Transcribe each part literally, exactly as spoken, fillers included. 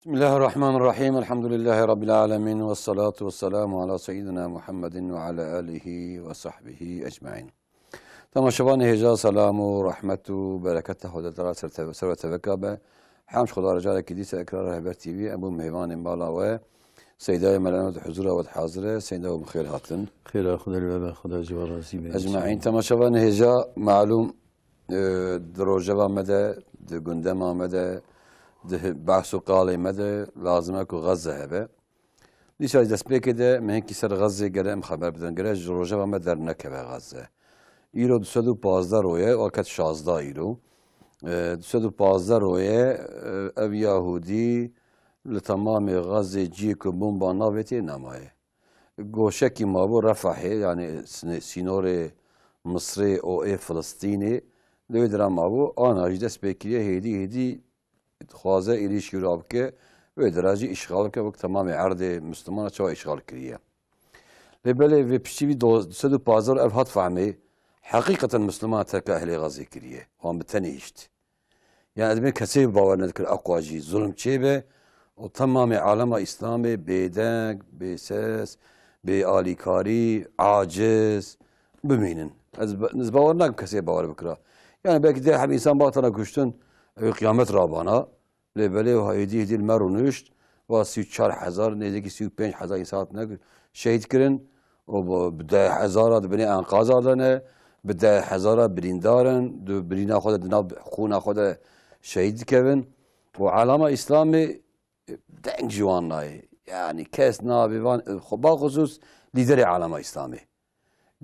Bismillahirrahmanirrahim. Elhamdülillahi Rabbil alemin. Ve salatu ve selamu ala seyyidina Muhammedin ve ala alihi ve sahbihi ecmain. Temaşevanê hêja, selam û rehmet û bereketa Xwedê Teala ser te-, ser we teveka be. Hemd Xweda re carekî dîsa ekran Rehber T V, em bû mêvanên mala we. Seydayê Melanet huzura we dihazire. Seyda, hûn bi xêr hatin. Xêra Xwedê li we be, Xweda ji we razî be. Ecmaîn. Temaşevanê hêja, malûm, e, di rojeva me de, di gundema me de, di behs û qalê me de lazim e ku Xezze hebe. Dîsa ji destpêkê de me hinkî ser Xezzê gere em xeber bidin. Gere ji rojeva me dernekeve Xezze. Îro du sed û pazdeh roye, wa ket şazdeh îro. E, du sed û pazdeh roye, e, ev Yahûdî li temamê Xezzê ciyê ku bomba navêtê nemaye. Goşekî mabû Refahê, yanî sine-, sînorê Misrê û ê Filistînê, li wê dira mabû. Ana jî dest pê kiriye, hêdî hêdî dixwaze êrîşî wira bike, wê dira jî îşxal bike, wek temamê erdê Mislimana çawa îşxal kiriye. Lê belê vê piştî vî do-, du sed û pazdeh ev hat fehmê, heqîqeten Mislimana terka ehlê Xezê kiriye. Wan bi tenê hişt. Yani ez bê kesê bawer nedikir aqwa jî zulm çêbe û temamê alema Îslamê bêdeng, bêses, bê alîkarî, aciz bimînin. Ez, ez bawer nakim kesê bawer bikira. Yani belkî deh heb însan batana kuştin, ew qiyamet rabana. Lê belê hêdî hêdî li me rûnişt, va sî û çar hezar, nêzîkî sî û pênc hezar însan hatine şehîd kirin û bi, bi deh hezara di binê enqaza de ne, bi deh hezara birîndar in, di birîna xwe de, di nav xûna xwe de şehîd dikevin. Û alema Îslamê deng ji wan nayê. Yanî kes nabê van, xwe baxusûs lîderê alema Îslamê.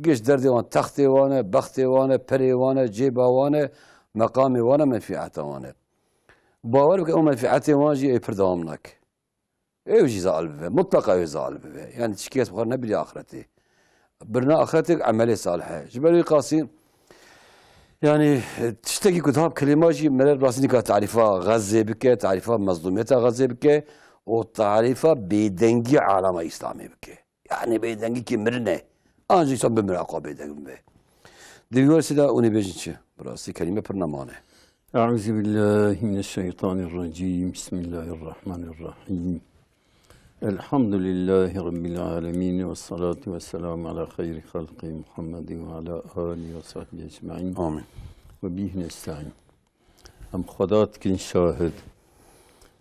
Giş derdê wan textê wan e, bextê wan e, perê wan e, cêba wan e, meqamê wan e, menfîeta wan e. Bawer bike ew menfîetê wan jî ê pir dewam nake. Ew jî zal bibe, mutleqa ew zal bibe. Yani tişkî kes bi xwe nebiriye axretê. Birina axretê emelê salih e. Ji ber wî qasî, yani tiştekî ku diha bi kelîma jî mere rastî nika tarîfa Xezzê bike, tarîfa mezlûmiyeta Xezzê bike û tarîfa bêdengî alema Îslamê bike. Yani bêdengîkî mirin e. Ancî insan bimire, aqwa bêdeng bibe. Divî were sîda hûn ê bêjin çi? Bi rastî kelîme pir neman e. Eûzubillahimineşşeytanirracîm. Bismillahirrahmanirrahîm. Elhamdülillahî Rabbil alemîn ve salatu ve selamu ala xeyrî xelqî Muhammedî ve ala alî ve sahbî ecmaîn. Amîn. Ve bîh nestaîn. Em Xweda dikin şahid.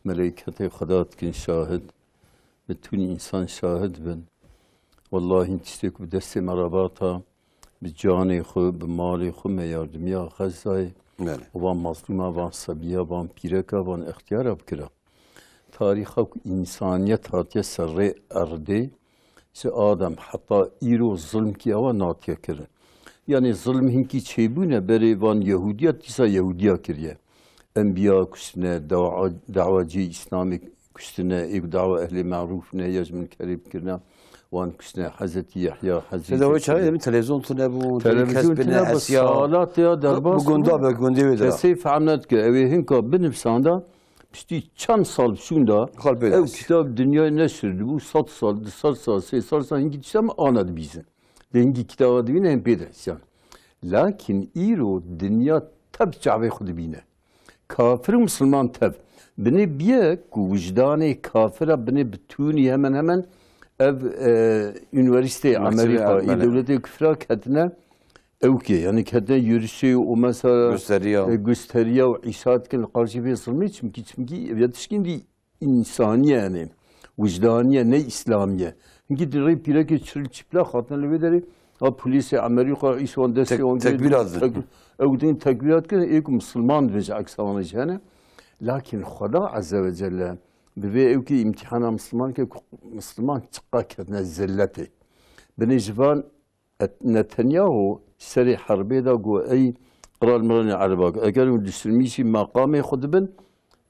Meleyketê Xweda dikin şahid. Bitûn însan şahid bin. Wellahî tiştê ku bi destê me re bata, bi canê xwe, bi malê xwe me yardimiya Xezzayê, belê, û van mazlûma, van sebiya, van pîreka, van extiyara bikira. Tarîxa ku însaniyet hatiye ser rê erdê, ji Adem heta îro zilm kî ewa natiye kirin. Yanî zilm hinkî çêbûne berê van Yehûdiya, dîsa Yehûdiya kiriye. Enbiya kuştine, dawa, dawacî Îslamê kuştine, ê ku dawa ehlê merûf nehiya ji min kerê bikirine, wan kuştine. Hezretî Yehya, Hezretî Seyda, wê çaxê de min televîzyon tune bû, televîzyon kes tune bû, binehesiya. Salat ya derbas bû. Bi gunda be, gundê wê de. Kesê fehm nedike. Ew ê hinka binivsanda, piştî çend sal şûnda, xal pê ew dihesî. Kitab dinyayê neşir dibû, sed sal, du sed sal, sê sed sal, hinkî tişta me ana dibîzin. Dengî kitaba dibîne em pê dihesiyan. Lakin îro dinya tev çavê xwe dibîne. Kafir û misilman tev. Binê biyek ku wijdanê kafira binê bitûnî hemen hemen ev, e, unîversîteyê Amerîka, ê dewletê kufra ketine ewkê. Yanî ketine yürüyüşê û mesela, e, gusteriya û Îsa dikin li qarşî vê zilmê, çimkî, çimkî ev ya tişkîn dî însaniye, yanî wijdaniye, ne îslamiye. Hinkî di rê pîrekê çiril çiplak hatine li vê derê, a polîsê Amerîka îş wan destê wan girê, tekbîrat dikin. Ew din tekbîrat dikin, ê ku misilman dibêje eksa wan jî hene. Lakin Xweda Azze ve Celle bi vê ewkê îmtîhana misilman ke ku misilman çiqa ketine zilletê. Binê ji van Et-, Netanyahu serê herbê de got, ey qral miranê Ereba, eger hûn disilmîşî meqamê xwe dibin,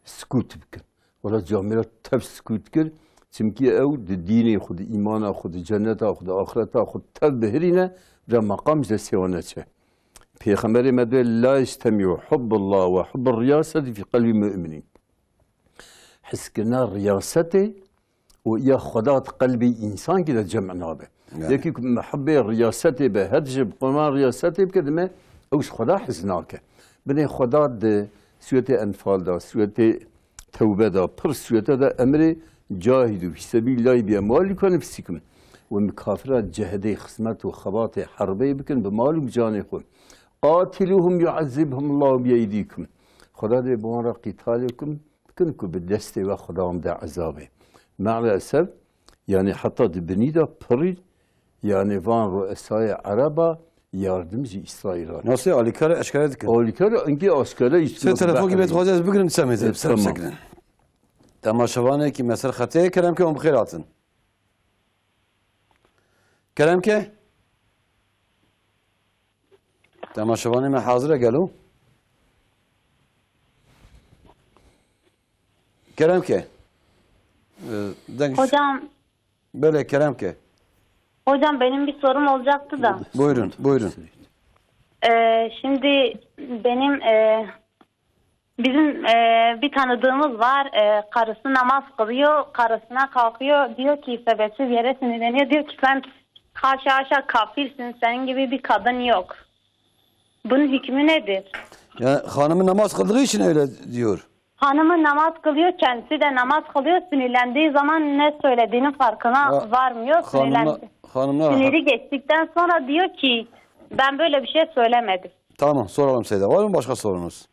sikût bikin. Wela camêra tev sikût kir, çimkî ew di dînê xwe, di îmana xwe, di cenneta xwe, di axireta xwe tev bihirîne, bira meqam ji destê wan neçe. Pêxemberê me dibê, la yectemîu hubbullah ve hubbur riyaseti fî qelbî mu'minîn. Hizkirina riyasetê û ya Xweda di qelbê însankî de cem nabe. Yani. Yekî ku mihebê riyasetê be, her tiştê bi qurban riyasetê bike, dime ew ji Xweda hez nake. Binê Xweda di sûretê Enfal de, sûretê Tewbe da, pir sûrete da emrê cahidû fî sebîlillahî bi emwalikum ve enfusikum. Û em kafira cehdê, xizmet û xebatê herbê bikin bi mal û bi canê xwe. Qatilûhum yu'ezzibhumullahu bi eydîkum. Xweda dê bi wan re qîtalê kum bikin ku bi destê we Xweda wan bide ezabê. Me'lesef, yani heta di binî de pirî, yani van ruesayê Ereba yardim ji Îsraîl re. Nasıl alîkar eşkere dikin? Alîkar engî aşkere Sê telefon gibi etxwaze ez bigrin semê de. E, ser tamam. Sekrin. Temaşevanekî me ser xetê, kerem ke hûn bi xêr hatin. Kerem ke? Temaşevanê me hazir e gelo? Kerem ke? Ee, denk- Hocam, Belê, kerem ke. Hocam, benim bir sorum olacaktı da. Buyurun, buyurun. Ee, şimdi benim, e, bizim, e, bir tanıdığımız var. E, karısı namaz kılıyor, karısına kalkıyor, diyor ki sebepsiz yere sinirleniyor. Diyor ki sen haşa haşa kafirsin, senin gibi bir kadın yok. Bunun hükmü nedir? Ya, hanımı namaz kıldığı için öyle diyor. Hanımı namaz kılıyor, kendisi de namaz kılıyor. Sinirlendiği zaman ne söylediğinin farkına Ha, varmıyor. Hanımla, Sinirlendi. Hanımla Siniri geçtikten sonra diyor ki, "Ben böyle bir şey söylemedim." Tamam, soralım Seyda. Var mı başka sorunuz?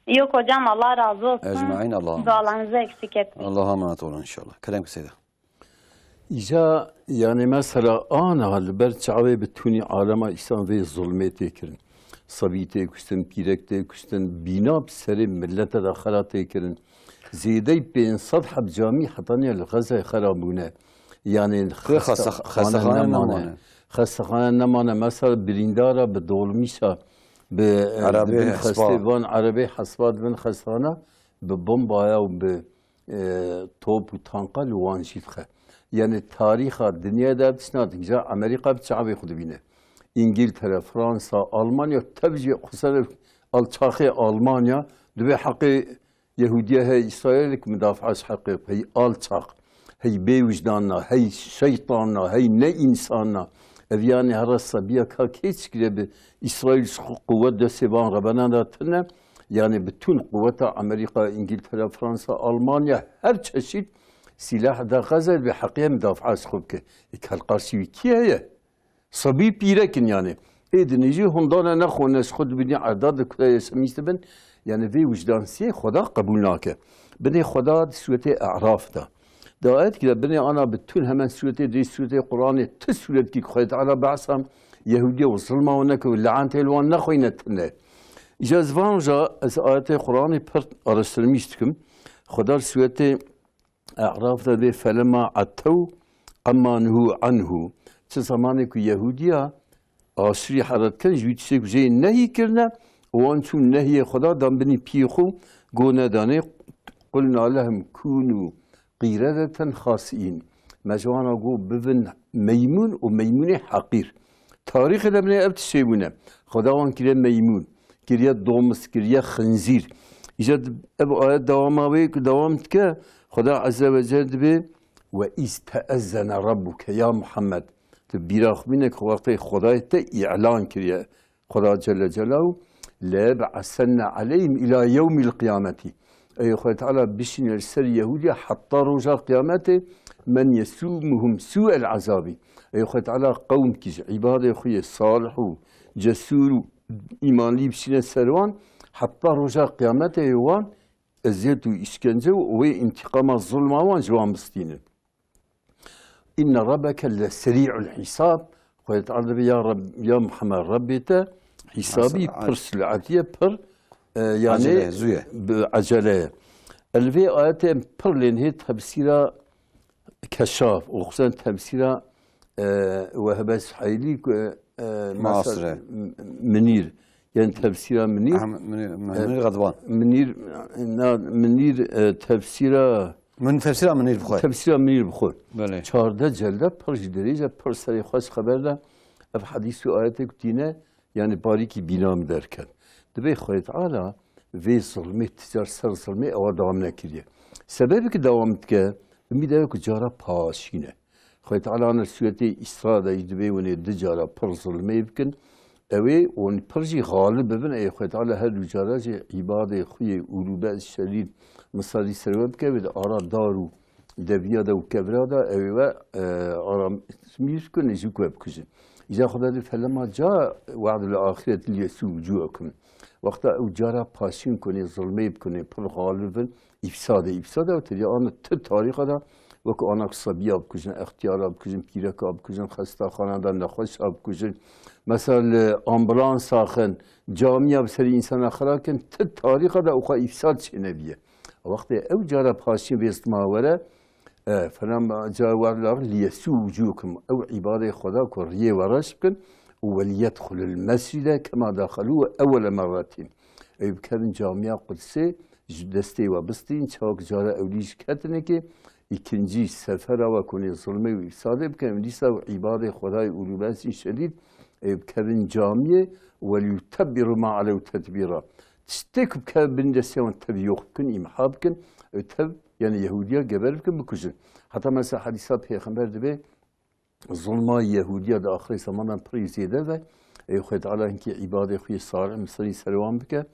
Yok hocam, Allah razı olsun. Ecmaîn, Allah'a emanet. Dualarınızı eksik etmeyin. Allah'a emanet olun inşallah. Kerem Seyda. Îca, yani mesela ana li ber çavê bi tûnî alema îsan vê zulmê tê kirin. Sebî tê kuştin, pîrek tê kuştin, bîna bi serê millete de xera tê kirin. Zêdey pênc sed heb camî hetaniye li Xezeyê xera bûne. Yani Xwe xeste-, xeste-, xestexane xestexane nemane. Nemane. Xestexane nemane. Mesela birîndara bi dolmîşa, bi, e, Erebê dibin hespa. Xestê van erebê hespa dibin xestexana, bi bombaya û bi e, top û tanka li wan jî dixe. Yani tarîxa dinyayê de ev tişt nadik. Ca Amerîka bi çavê xwe dibîne. Îngiltere, Fransa, Almanya, tev jî xwe ser alçaxê Almanya, divê heqê Yehudiya hey Îsraîlê ku midafaa ji heqê xwe, hey alçax, hey bêwijdanna, hey şeytanna, hey ne însanna. Ev yani here sebiya ka kê çikire bi Îsraîl ji xwe quwet destê van rebenan re tune. Yani bütün quweta Amerîka, Îngiltere, Fransa, Almanya, her çeşît sîlah da Xeze bi heqiye midafaa ji xwe bike. Ê kel qarşî wî kî heye? Sebî pîrek in yani. Ê dinê jî hindane nexwine ji xwe dibînî erda di kure yeşemîş dibin. Yani vê wijdansiyê Xweda qebûl nake. Binê Xweda di sûretê E'raf de. Di ayet ki de binê ana bi tun hemen sûretê dê sûretê Qur'anê ti sûret ki Xwedê Teala behsa Yehûdiya û zilma wan neke û le'entê li wan nexwîne tune. Îca ez van ja ez ayetê Qur'anê pir araştirmîş dikim. Xweda sûretê E'raf de dê felema etew emma nuhû anhu. Çi zamanê ku Yehûdiya aşirî heret kirin, ji wî tiştê ku jê nehî kirine, û wan çûn nehiyê Xweda dan binî piyê xwe, go nedanê, qulna lehum kûnû qîredeten xasîîn. Me ji wana got bibin meymûn û meymûnê heqîr. Tarîxê de binê ev tiştê bûne. Xweda wan kiriye meymûn, kiriye domiz, kiriye xinzîr. Îca ev ayet dewama wê ku dewam dike, Xweda Ezze ve Celle dibê, "Ve iz teezzene Rabbuke ya Muhammed." Tu bîra xwe bîne ku wextê Xwedayê te îlan kiriye. Xweda Celle Celaluhu, "Le eb'asenne aleyhim ila yewmil qiyameti." Ey Xwedê Teala bişîne li ser Yehûdiya heta roja qiyametê, "Men yesûmuhum sû'el azabî." Ey Xwedê Teala qewmkî ji îbadê xwe yê salih û cesûr û îmanlî bişîne ser wan, heta roja qiyametê wan eziyet û îşkence û wê întîqama zulma wan ji wan bistînin. "Inne rabbeke le serî'ul hîsab." Xwedê Teala dibê ya Reb, ya Muhammed, Rebbê te hîsabî Hasa-, pir sur'etî ye, pir, e, yani Acele ye, zû ye. Bi acele ye. Li vê ayetê em pir lê nihê tefsîra Keşaf û xizan tefsîra, e, Wehbe Suheylî ku, e, Muasire. Mesela, M-, Minîr, yani tefsîra Minîr. Ahmet Minîr, Minîr Gadvan. Minîr, na, Minîr, e, tefsîra Min tefsîra Minîr bi xwe. Tefsîra Minîr bi xwe. Belê. Çardeh celde pir ji derêje pir serê xweş xeber de ev hedîs û ayetê ku tîne, yani barîkî bîna min derket. Dibê Xwedê Teala vê zilmê, ticar ser zilmê ewa dewam nekiriye. Sebebê ki dewam dike, bi mî de ku cara paşîne. Xwedê Teala ne sûretê Îsra de jî dibê winê di cara pir zilmê bikin. Ew ê wan pir jî xalib bibin, ey Xwedê Teala her du cara jî îbadê xwe yê ûrûbe şerîr Misalî ser we bike, wê di ara dar û deviya de û kevira de, ew ê we, e, aramî bikin, jî ku we bikujin. Îca Xweda dê felema ca we'd li axiret li yesû wucûhekum. Wexta ew cara paşîn kunê, zulmê bikunê, pir xalibin, îfsadê, îfsada ew têdî ana ti tarîxa de, wek ana ku sebiya bikujin, extiyara bikujin, pîreka bikujin, xestaxana de nexweşa bikujin, mesela li ambulansa xin, camiya bi serî însana xira kin, ti tarîxa de û xwe îfsad çênebiye. Wextê ew cara paşîn vê stima were, e, falan ca wer li yesû wucûkum, ew îbadê Xweda ku riyê we reş bikin, û weliyedxulul mescide kema daxelû ewwele merretîn. Ew bikevin camiya Qudsê, ji destê we bistîn, çawek cara ewlî ji ketinekê, îkincî sefera we kunê zulmê û îfsadê bikin, dîsa ew îbadê Xwedayê ulû besî şedîd, ew bikevin camiyê, weliyutebbiru ma elew tetbîra. Tiştê ku bikeve bin destê wan tevî yox bikin, îmha bikin, ew tev, yani Yehudiya geber bikin, bikujin. Heta mesela hedîsa Pêxember dibe, zulma Yehudiya di axirê zemanan pirî zêde ve, ê Xwedê Teala hinkî îbadê xwe yê salih misilî ser wan bike,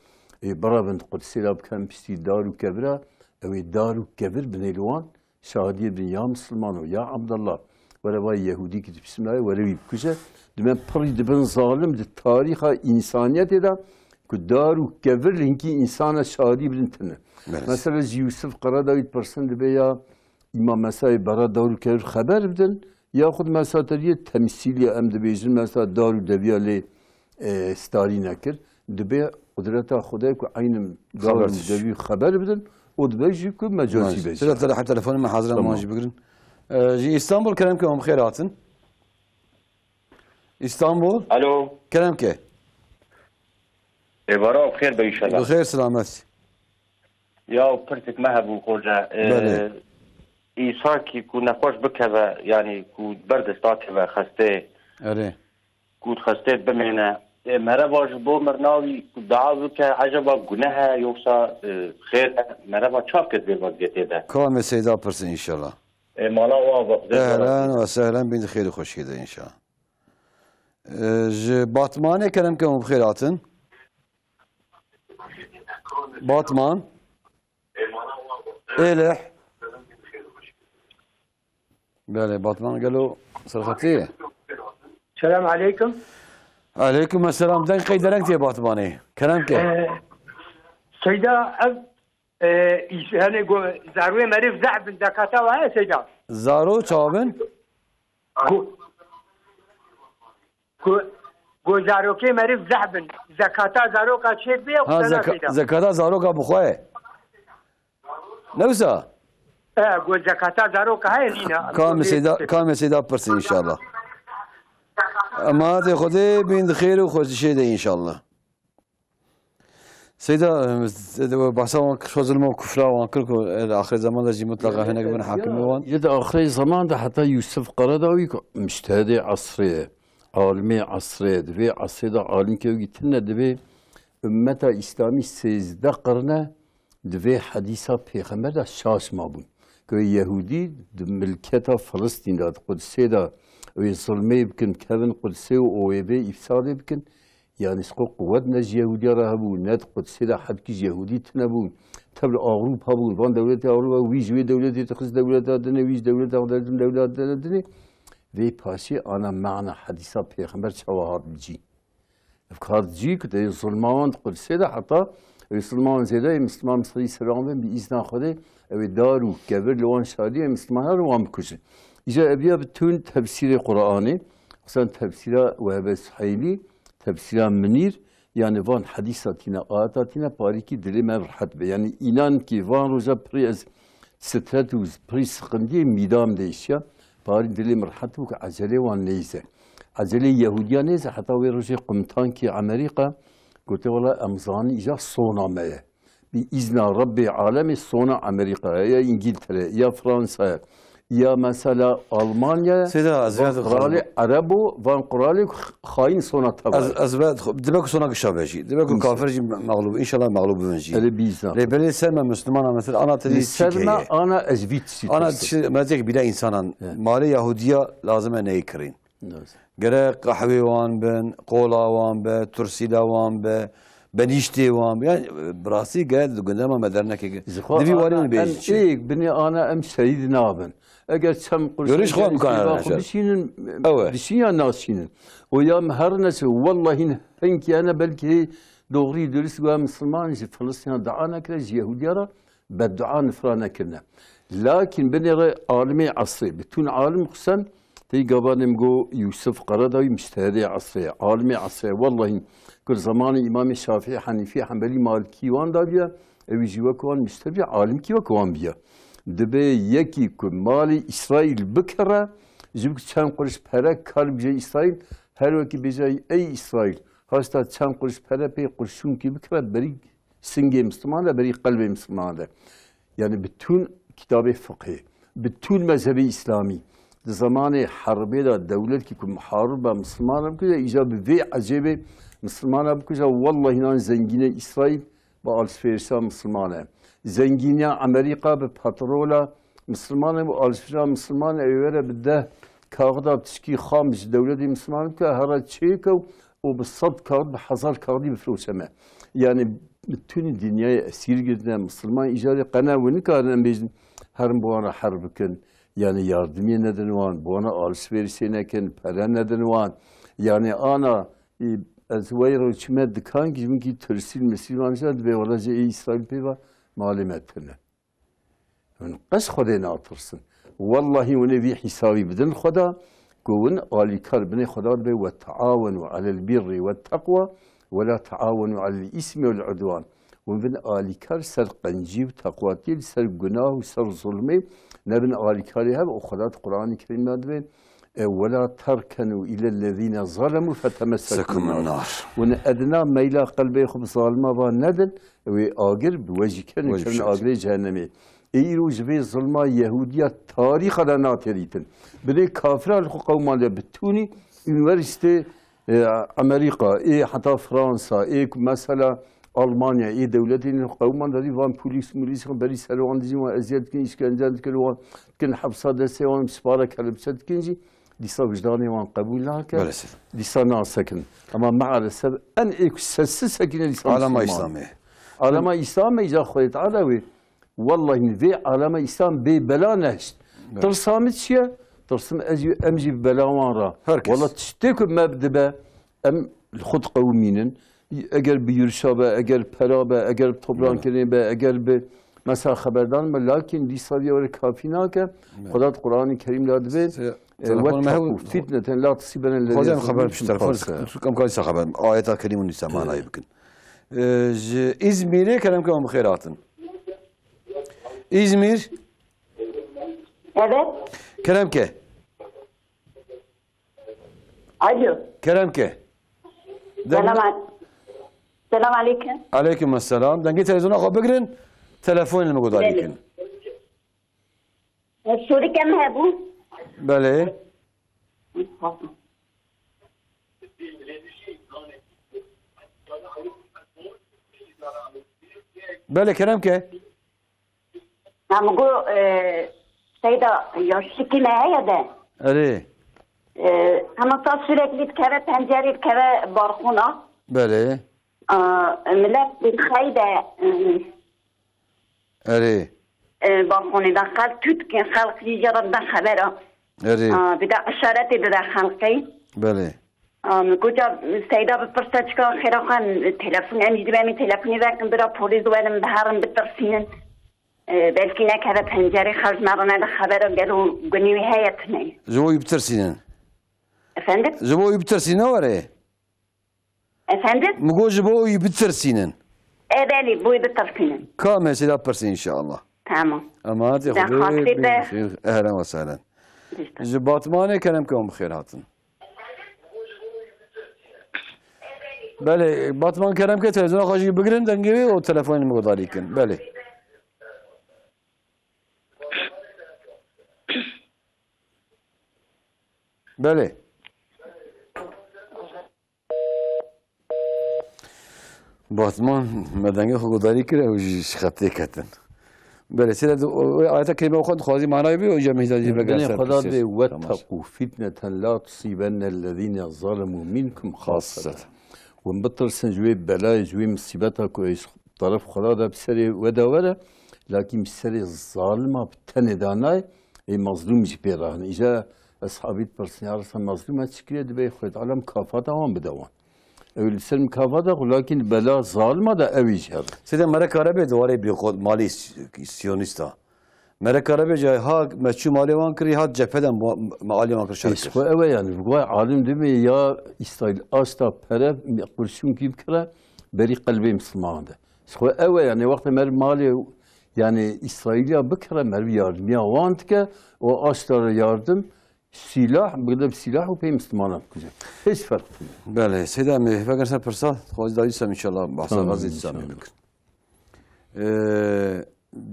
ê birevin Qudsê de bikin piştî dar û kevira, ew ê dar û kevir binê li wan, şahidiyê bin ya Misilmano, ya Abdullah, were vay Yehudî ki dipişimnayê, were wî bikuje. Dime pirî dibin zalim di tarîxa însaniyetê de ku dar û kevir li hinkî însana şahidî bidin tine. Belê. Mesela ji Yusuf Qaradawî dipirsin dibe ya îma mesayê bera dar û kevir xeber bidin, yaxud mesa te diyê temsîliya em dibêjin, mesa dar û deviya lê, e, starî nekir. Dibe qudreta Xwedê ku eynim dar û devî xeber bidin û dibe jî ku mecazî be jî. Sira te hem telefonê me hazir em wan jî bigirin. E, ji Îstanbul kerem ke, em xêr hatin. Îstanbul. Alo. Kerem ke. Êvara xêr be înşallah. Bi xêr selamet. Ya pirsek me hebû xoca. E, Belê. Îsa ki ku nexweş bikeve, yani ku ber desta keve xestê. Erê. Ku xestê bimêne. E, mereva ji bo mirina wî ku dua bike, eceba guneh e, yoksa, e, xêr e? Mereva çav ket vê vaziyetê de? Kamê Seyda pirsin înşallah. E, mala wa bixdê. Ehlen ve sehlen, bîn xêr û xweşiyê de înşallah. E, ji Batmanê kerem ke hûn bi xêr hatin. Batman. Êlih. Belê, Batman gelo serxetî ye? Selam aleykum. Aleykum esselam. Deng qey dereng tê Batmanê. Kerem ke. Ee, Seyda, ev, e, iş, hani go-, zarwê meriv zehf bin, zekata wa heye Seyda? Zaro çawa bin? Go-, go-, go zarokê meriv zehf bin. Zekata zaroka çêt bê, Ha, xwe zeka-, naseyda. Zekata zaroka bi xwe ye. Ne wisa? E, go zekata zaroka heye nîna. Kamê Seyda, kamê Seyda pirsin înşallah. Emanetê Xwedê bîn di xêr û xweşdişê de înşallah. Seyda, e, bahsa wan kir, şo zulm û kufra wan kir ku, e, li axirê zeman de jî mutlaqa hinek bin hakimê wan. Ya di axirê zeman de heta Yusuf Qaradawî ku mujtehidê esrê ye, alimê esrê ye, di vê esrê de alimkê wî tune, divê ummeta Îslamî sêzdeh qirne di vê hedîsa Pêxember de şaş mabûn. Ku Yehûdî di milketa Filistîn de, di Qudsê de, wê zulmê bikin, kevin Qudsê û wê vê îfsadê bikin. Yanî ji xwe quwet ne ji Yehûdiya re hebû, ne di Qudsê de hebkî ji Yehûdî tune bû. Tev li Ewropa bûn, van dewletê Ewropa, wî ji wê dewletê dixist dewleta dinê, wî ji dewleta xwe derdin dewleta dinê. Vê paşê ana mana hedîsa Pêxember çawa hat bi cî? Ev hat cî ku tê zulma wan di Qudsê de heta wê zulma wan zêde yê Misliman bi serî seran bin bi îzna Xwedê ew ê dar û kevir li wan şarî yê Misliman herin wan bikujin. Îca eviya bi tund tefsîrê Quranê, xusûsan tefsîra Wehbe Suheylî, tefsîra Minîr, yanî van hedîsa tîne, ayeta tîne, parîkî dilê me rihet be. Yanî înan kî van roja pirî ez stret û pirî siqindiyê mîdam de îşiya, parî dilê min rihet bû ku ecelê wan neyze. Ecelê Yehûdiya neyze, heta wê rojê qumtankî Emerîka gote, wela em zanin îca sona me ye. Bi îzna Rebbê alemê sona Emerîka ye, ya Îngîltere, ya Fransa ye, ya mesela Almanya ye. Seyda, ez van vê quralê Erebo, van quralê xayîn sona teva ye. Ez, ez vê dibe ku sona gişa be jî. Dibe ku kafir jî mexlûb, înşallah mexlûb bibin jî. Erê bi îzna. Lê belê ser me Misliman a mesela ana te dî çi heye? Ana ez vî tiştî. Ana tiştî, me tek bîle însanan. He. Malê Yahûdiya lazim e neyê kirîn. Lazim. Gere qehwê wan bin, qola wan be, tursîla wan be, benîştê wan, yani, bi rastî gel di gundema me dernekê Ji xwe divî ana warî em bêjî çi? Êk binê ana em şehîd nabin. Eger çem qurşan Görüş xwe em kan şehîda xwe bişînin, Ewe. Bişîn ya naşînin. O ya em her neçe, wellahî hinkî hene belkî hê doğrî dürüst we Müslüman ji Filistîna dua nekire, ji Yehudiya re beddua nifra nekirine. Lakin binê re alimê esrê, bütün alim xusem, tey gavanê min go Yusuf Karadawî mujtehedê esrê, alimê esrê, wellahî ku zamanê Îmamê Şafî, Henîfî, Hembelî, Malikî wan daviya, ew jî wek wan mujtehid, alimkî wek wan biya. Dibe yekî ku malê Îsraîl bikire, ji bo ku çend quruş pere kar bije Îsraîl, her wekî bêje, ey Îsraîl, hasta çend quruş pere pê qurşûnkî bikire, berî singê Misliman de, berî qelbê Misliman de. Yani bütün kitabê fiqhê, bütün mezhebê Îslamî, di zamanê herbê de dewletkî ku muharib be Misliman re bikuje, îca bi vê ecêbê Misliman re bikuje, wellahî nan zengînê Îsraîl bi alışverişa Misliman e. Zengîniya Amerîka bi petrola Misliman e, bi alışverişa Misliman e, ewê were bi deh kaxida tişkî xam ji dewletê Misliman bike, here çêke û û bi sed kaxid, bi hezar kaxidî bifiroşe me. Yani bütün dinyayê esîr girtine, Misliman îcarê qene wê nikarin em bêjin, herin bi wan re herb bikin. Yani yardimiyê nedin wan, bi wan re alışverişê nekin, pere nedin wan. Yani ana, e, ez wey re çime dikan ki ji min kî tirsîn misîn wan jî dibê wela jê ê Îsraîl pê ve malê me tune. Hûn qet Xwedê natirsin. Wellahî hûn ê vî hîsabî bidin Xweda ku hûn alîkar binê Xweda dibe, "Ve taawenu alel birri ve teqwa ve la taawenu alel îsmi vel udwan." Hûn bin alîkar ser qencî û teqwatiyê, li ser gunah û ser zulmê nebin alîkarê hev û Xweda di Qur'anê Kerîm de dibe, E, "Ve la terkenu ilellezîne zalemu fetemessekum nar." Hûn edna meyla qelbê xwe bi zalima van nedin, wê agir bi we jî kerin, Wê jî kerin şahid. Agirê cehennemê. Ê îro ji vê zilma Yehûdiya tarîxa de nate dîtin. Binê kafira li xwe qewman de bi tûnî, unîversîtê, e, Amerîka, ê heta Fransa, ê ku mesela Almanya, ê dewletên qewman de dî van polîs, mulîs berî ser wan dijîn, wan eziyet dikin, îşkence dikin, wan dikin hepsa, destê wan bi sipara kelepçe dikin jî, dîsa wijdanê wan qebûl nake. Belê sir. Dîsa nasekin. Ama maalesef en ê ku sessiz sekine dîsa Alema Müslüman. Îslamê. Alema Îslamê îca Xwedê Teala wê. Wellahî vê alema Îslam bê bela nehişt. Evet. Tirsa min çi ye? Tirsim ez jî, em jî bi bela wan re. Herkes. Wella tiştê ku me dibe, em li xwe diqewimînin. Eger bi yurişa be, eger pera be, eger bi toprankirinê be, eger bi mesela xeberdan be, lakin dîsa vî were kafî nake. Evet. Xweda di Qur'anê Kerîm de dibe, Se-, e, telefon me "Wettaqû hew-, fitneten la tusîbene Xwedê em lellezîne xeber minkum bişî, telefon xasa." Kam kalî sa xeber. Ayeta kerîm û nîsa manayê bikin. E, ji Îzmîrê kerem ke em bi xêr hatin. Îzmîr. Evet. Kerem ke. Alo. Kerem ke. Selam al-, selam aleyküm. Aleyküm selam. Dengê televizyona xwe bigirin, telefonê min gudarî Belê. Kin. Sorî kem hebû. Belê. Belê, kerem ke. Em got, e, Seyda, yaşlîkî me heye de. Erê. E, hema ta sürekli dikeve pencerê, dikeve balkona. Belê. A, millet bi xeyde, e, Erê. E, balkonê de xelk tut dikin, xelk jî jê re dide xebera. Erê. A, dide işaretê dide xelkê. Belê. A, min got, "Ca Seyda bipirse çika xêra xwe telefon em jî dibemî telefonê vekin bira polîs werin biherin bitirsînin. E, belkî nekeve pencerê xelk me re nede xebera gelo gunî wî heye tune." Ji bo wî bitirsînin. Efendim? Ji bo wî bitirsînin were. Efendim? Min got ji bo wî bitirsînin. E, belê, bo wî bitirsînin. Ka mesele pirsî inşallah. Tamam. Emanetê Xwedê. Ehlen ve sehlen. Ji Batmanê kerem ke hûn bi xêr hatin. Belê, Batman kerem ke televizyona xwe jî bigirin, dengê wê û telefonê min gudarî kin. Belê. Belê. Batman me dengê xwe gudarî kir, ew jî ji xetê ketin. Belê, sê de o, o ayeta kerîme xwe dixwazî manayê bî, o jî em hîza jî veger Binê ser Xweda pirsê. Dê, "Wettaqû fitneten la tusîbennellezîne zalemû minkum xasseten." Xasseten. Hûn bitirsin ji wê belayê, ji wê misîbeta ku ê ji teref Xweda de bi serê we de were, lakîn bi serê zalima bi tenê de nayê, ê mazlûm jî pê rahine. Îja eshabî dipirsin, ya Resulallah, mazlûm ez çi kirê, dibê Xwedê Teala mukafata wan bide wan. Ew li ser mukafata xwe, lakîn bela zalima de ew ê jî herin. Sêde mere kare bê di warê bêxwe malê Siyonîsta. Mere kare bê, ha me çû malê wan kirî, hat cephe de ma-, me alî wan kir şer kir. Xwe ew e yani, bi guay alim dibê ya Îsraîl aşta pere qurşûnkî bikire, berî qelbê Mislimanan de. Xwe ew e yani, wextê mer malê yani Îsraîliya bikire, mer yardimiya wan dike, o aşta re yardim, sîlah, bigire bi sîlah û pê Mislimanan bikuje. Hiç ferq tune. Belê, Seyda me, veger ser pirsa, xwazî dayî sem inşallah, bahsa Tamam, xwazî sem inşallah. Bikin. Ee,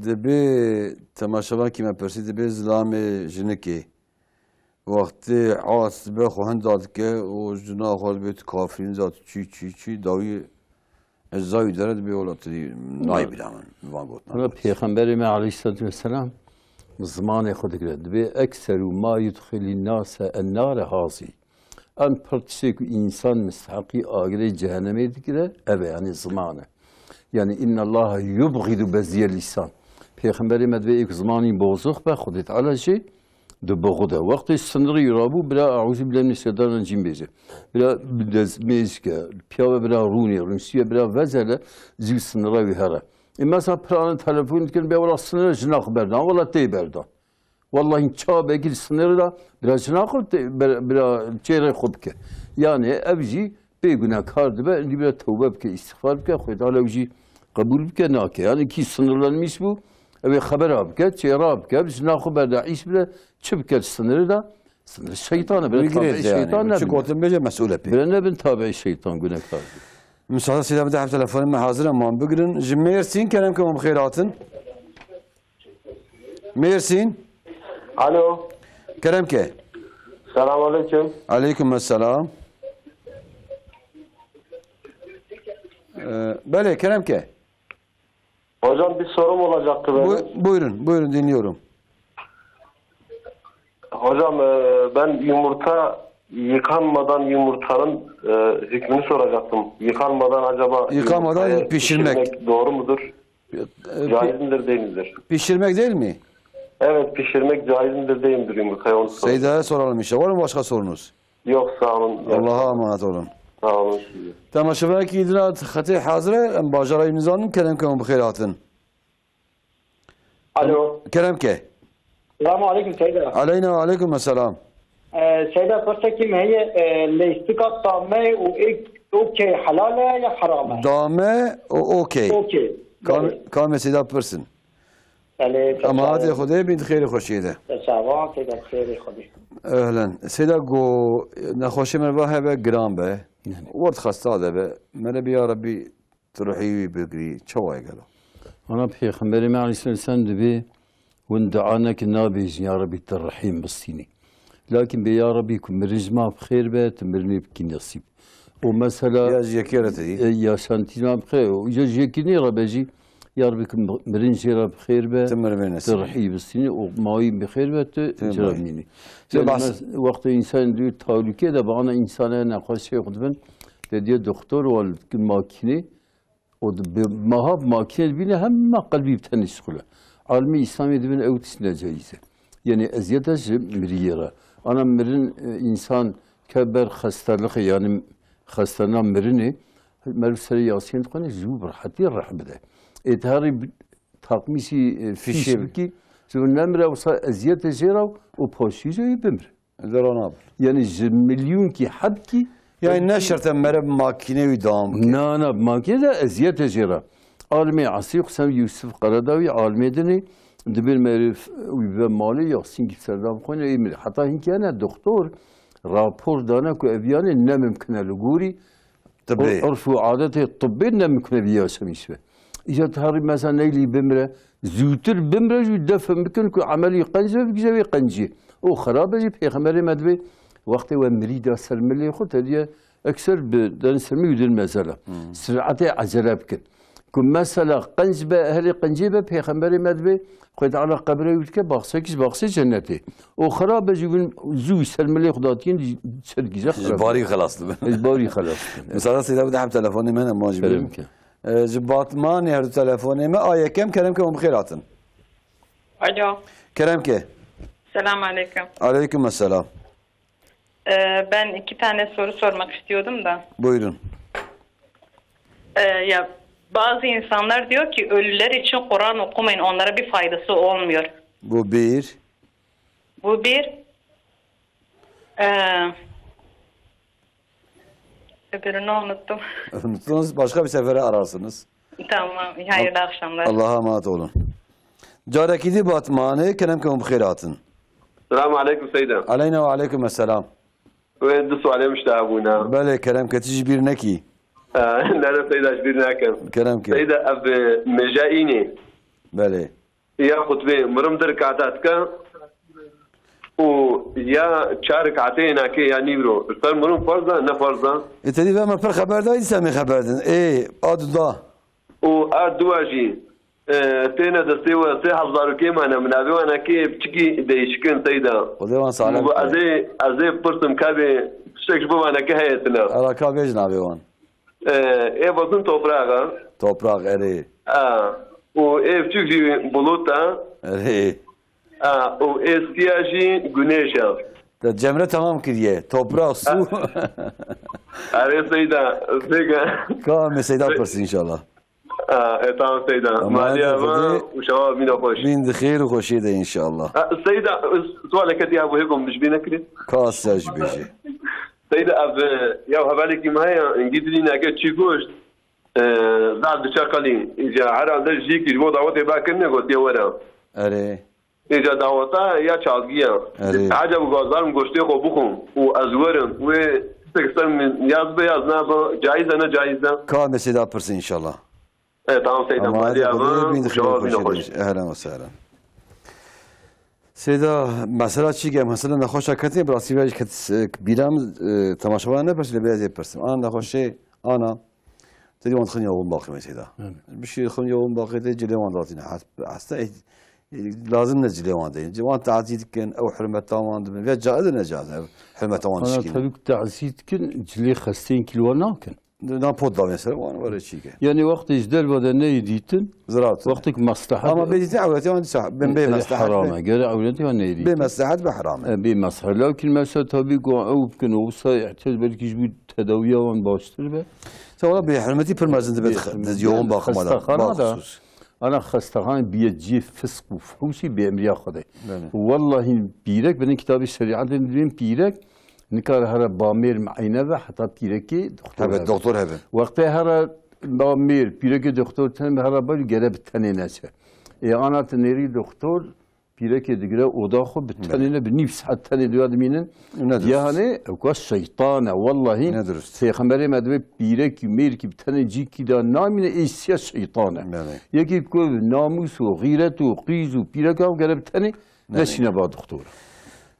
Dibê temaşevanekî me pirsî, dibê zilamê jinikê wextê as dibe xwe hinda dike û jina xwe dibê tu kafirîn zat çî çî çî dawî ez zayî dere dibê wela tu nayê bîra min van gotina. Ana Pêxemberê me aleyhissalatu vesselam zimanê xwe digire. Dibê ekseru ma yudxilî nase ennare hazî. Em pir tiştê ku însan misteheqî agirê cehenemê digire, ev e, yanî ziman e. Yanî, inna Allaha yubxidu beziye lisan. Pêxemberê me divê êk zimanî bozux be, Xwedê Teala jî dibixude. Wextê sinirî rabû, bira eûzû billeh min şeytanir racîm bêje. Bira bi dest mêj ke, piya ve bira rûnê, rûnşiye bira vezele, zî sinira wî here. Ê mesela pirane telefon dikin, bê wela sinira jina xwe berdan, wela tê berdan. Wellahî çavekî li sinirê de bira jina xwe tê-, bira, bira çêrê xwe bike. Yani ev jî pê gunekar dibe, êdî bira tewbe bike, îstixfar bike, Xwedê Teala ew jî qebûl bike, nake. Yani kî sinirlenmiş bû, ew ê xebera bike, çêra bike, jina xwe berde îş bire, çi bike li sinirê de? Sinir şeytan e, bira Bigirê tabiî yani, şeytan çi nebin. Gotin bêje, mesûl e pê. Bira nebin tabiî şeytan, gunekar. Müsaade Seyda, bir de telefonum hazır, ama bigirin. Ji Mêrsîn, kerem ke hûn bi xêr hatin. Mêrsîn. Alo. Kerem ke. Selamünaleyküm. Aleyküm selam. Ee, belê, kerem ke. Hocam, bir sorum olacaktı benim. Bu-, buyurun, buyurun, dinliyorum. Hocam, e, ben yumurta yıkanmadan yumurtanın, e, hükmünü soracaktım. Yıkanmadan acaba Yıkanmadan yumurtayı pişirmek. Pişirmek doğru mudur? E, pi-, Caiz midir, değil midir? Pişirmek değil mi? Evet, pişirmek caiz midir, değil midir yumurtayı, onu soruyorum. Seyda'ya soralım inşallah. Var mı başka sorunuz? Yok, sağ olun. Allah'a emanet olun. Sağ olun size. Temaşevanekî din hat xetê hazir e, em bajara wî nizanin, kerem ke hûn bi xêr hatin. Alo. Kerem ke. Selamu aleyküm Seyda. Aleyna ve aleyküm selam. Ee, Seyda, pirsekî me heye, e, lêstika tamê û ek-, okey helal e ya heram e? Dame û okey. Okey. Kam-, Belê. Kamê Seyda pirsin. Belê, Ama hatê teşekkür. Xwedê bîn xêrê xweşiyê de. Te çavan, Seyda, xêrê Xwedê. Ehlen. Seyda go, nexweşê me va hebe giran be. Yani. Wert xesta de be. Mere bi ya Rebî tu ruhî wî bigirî, çawa ye gelo? Ana Pêxemberê me aleyhisselam dibê hûn dua nekin, nabêjin, ya Rebî, tu rehîm bistînî. Lakin bê, ya Rebî, ku mirin ji me bi xêr be, tu mirinê bikî nesîb. Û mesela Ya ji yekê re te dî? e, yaşantî me bi xêr, û îca ji yekî nê re be jî, ya Rebî, ku mirin jê re bi xêr be, Tu mirin tu nesîb. rehî bistînî û mawî bi xêr be, tu Tê ci re mawî. bimînî. Tê Yani bahs- mes-, wextê însan dû talûkê de bi ana însanê neqaşê xwe dibin, te diye doktor wan dikin makînê, û di-, bi meha bi makînê dibîne hema qelbî bi tenê şixule. Alimê Îslamê dibin ew tişt necayîz e. Yani eziyeta ji miriyê re. Ana mirin, e, însan ke ber xestelixê, yani xestena mirinê, meriv serê Yasîn dixwene ji bo bi rehetî reh bide. Ê te herî bi-, takmîsî, e, fîş Fîşê bi- bikî, ji bo nemire wisa eziyetê jê re û paşî jê wî bimir. Zero nabin. Yani ji milyûnkî hebkî Yani ne şert e mere bi makînê wî dewam bike. Na, na, bi makînê de eziyetê jê re. Alimê esrî Husam Yusuf Karadawî, alimê dinê, dibir meriv wî ve malê ya sîngî serdan bixwîne, ê mir. Heta hinkî hene doktor rapor dane ku ev yanê ne mimkun e li gorî Tibbê. O urf û adetê tibbê ne mimkun e vî yaşemîş be. Îca tu herî mesela neylî bimire, zûtir bimire jî defin bikin ku emelî qenc ve bigije wê qencî. O xerab e jî Pêxemberê me dibê wextê we mirî da ser milê xwe te diye ekser bi den ser milê din mezela. Hmm. Siratê ecele bikin. Ku mesela qenc be, ehlê qencê be, Pêxemberê me dibê, Xwedê Teala qebrê wî dike, baxsek ji baxsê cennetê. Û xirab be, jî bin zû ser milê xwe datiyin, ser gîze xirab be. Ji barî xelas dibin. Ji barî xelas dibin. Misala Seyda bide hem telefonê me ne, ma ji Kerem bîn. Ke. E, ji Batmanê her du telefonê me, a yekem kerem ke hûn bi xêr hatin. Alo. Kerem ke. Selam aleyküm. Aleyküm selam. Ee, ben iki tane soru sormak istiyordum da. Buyurun. Ee, ya bazı insanlar diyor ki ölüler için Kur'an okumayın, onlara bir faydası olmuyor. Bu bir. Bu bir. Ee, öbürünü unuttum. Unuttunuz, başka bir sefere ararsınız. Tamam, hayırlı akşamlar. Allah'a emanet olun. Carekî dî Batmanê, kerem ke hûn bi xêr hatin. Selamun aleykum Seyda. Aleyna ve aleykum esselam. Wê du sualê min ji te hebûne. Belê, kerem ke, tu ji bîr nekî. Ee, ne, ne Seyda, ji bîr nakim. Kerem ke. Seyda, ev, e, mêja înê. Belê. Ya xutbê mirim di rekata dike û ya çar rekatê nake ya nîvro. Li ser mirim farz e, ne farz e? Ê, te dî ve me pir xeber dayî, dîsa me xeber din. Ê, a du da. Û a dua jî, e, têne destê we sê heb zarokê mane, min navê wan nekê biçikî değişik in Seyda. Xwedê wan salem kare. Ez ê, ez ê pirsim ka bê tiştek ji bo wan neke heye tine. Era ka bêj navê wan. E, ê vazin toprağa. Toprak, erê. A, û ê biçik jî bulût e. Erê. A, û ê siya jî güneş e. Te cemre tamam kiriye. Toprak, su. A. Erê Seyda, pêk e. Ka em ê Seyda pirsin inşallah. A, e, tamam Seyda. Emanet Maliya be Xwedê. Û şewa bîne xweş. Bîn di xêr û xweşiyê de inşallah. A, Seyda, sualeke diya bu hêkom ji bîr nekirî. Ka siya jî bêje. Seyda, ev, e, ya hevalekî me heye, hingî dilî neke çî goşt. E, zaf diçe qelî. Îca herhalde jî ki ji bo dawetê bakirinê gotiye were. Erê. Îca daweta ya çazgiya. Erê. Eceb gazar min goştê xwe bixwim û ez werim. Wê tiştek ser min yaz be yaz nabe. Caiz e ne caiz e? Ka em ê Seyda pirsin inşallah. E, tamam Seyda. Ama Maliya hadi be, bin û şewa bîne xweş. Ehlen ve sehlen. Seyda, mesela çi ke, mesela nexweşa ketê, bi rastî ve ket, e, bîra min, e, temaşevan ne pirsin, lê ez ê pirsim. Ana nexweşê, ana, te dî wan dixin ya wan baxê me Seyda. Evet. Bir şey dixin ya wan baxê te cilê wan datîne. Has-, hasta, e, e, lazim ne cilê wan de. Wan tazî dikin, ew hurmeta wan dibin. Ya caiz ne caiz, ew hurmeta wan dişkin. Ana tabii ki tazî dikin, cilê xesteyên kî li wan nakin. Na pot da mesela, wan were çî ke. Yani wextê ji derve de neyê dîtin, Ziraat. Wextêk meslehet. Ama bê dîtin ewretê wan dîsa, bin bê e, meslehet heram be. E, gere ewretê wan neyê dîtin. Bê meslehet be heram e. E, bê meslehet. Lakin mesela tabii ku ew bikin, o wisa ihtiyac belkî ji bo tedawiya wan baştir be. Te wala bê hurmetî pir mezin dibe, bê hurmetî, yoğun bakıma da, xestaxana da. Baxsûs. Ana xestaxanê biye cihê fisq û fuhûşî bêemriya Xwedê. Belê. Wellahî pîrek, binin kitabê şerîetê dibên pîrek nikare here bamêr meyne ve heta pîrekê doktor hebe. Hebe, doktor hebe. Wextê here bamêr, pîrekê doktor tenê here ber gere bi tenê neçe. Ê ana tu nêrî doktor, pîrekê digire oda xwe bi tenê ne, bi nîv saet tenê duya dimînin. Ne durust. Yani, ew ka şeytan e, wellahî. Ne durust. Pêxemberê me dibê pîrekî, mêrkî bi tenê cîkî de namîne, ê siya şeytan e. Belê. Yekî ku namûs û xîret û qîz û pîreka gere bi tenê neşîne ba doktor.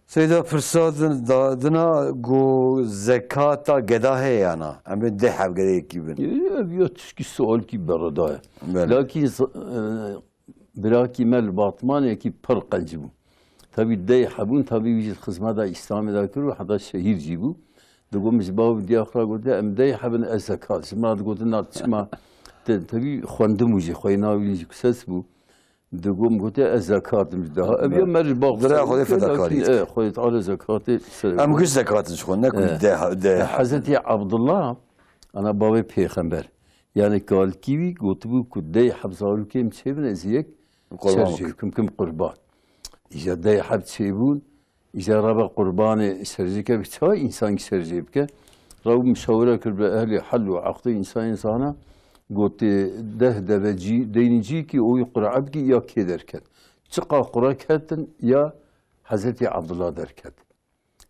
Seyda pirsa din, da, dina ku zekata geda heye ya na? Em ê deh heb gedeyekî bin. Ev ya tişkî sualkî bereda ye. Belê. Lakin z-, e, Birakî me li Batmanê yekî pir qenc bû. Tevî dey hebûn, tevî wî jî xizmeta Îslamê de kir û heta şehîd jî bû. Digot, min ji bav û diya xwe re gotiye, em dey hebin, ez zekat. Ji min re digotin, na çima? Te-, tevî xwendibû jî, xweyna wî jî kuses bû. Digot, min gotiye, ez zekat im ji daha. Ev ya me ji bav Dira Xwedê fedakarî dike. E, Xwedê Teala zekatê ser. Em giş zekat in ji xwe, ne ku de, de. E, Hezretî Abdullah, ana bavê pêxember. Yani kalkî wî gotibû ku dey heb zarokê min çêbin, ez yek ser jê bikim, kim qurban. Îja dey heb çêbûn, îja rebe qurbanê ser jê ke, çawa însan ki ser jê bike? Rew mişawire kir bi ehlê hel û eqdê, însanên zana, gotê deh deve cî, deynî cî ki owî qur'a bikî ya kê derket. Çiqa qur'a ketin ya Hezretî Abdullah derket.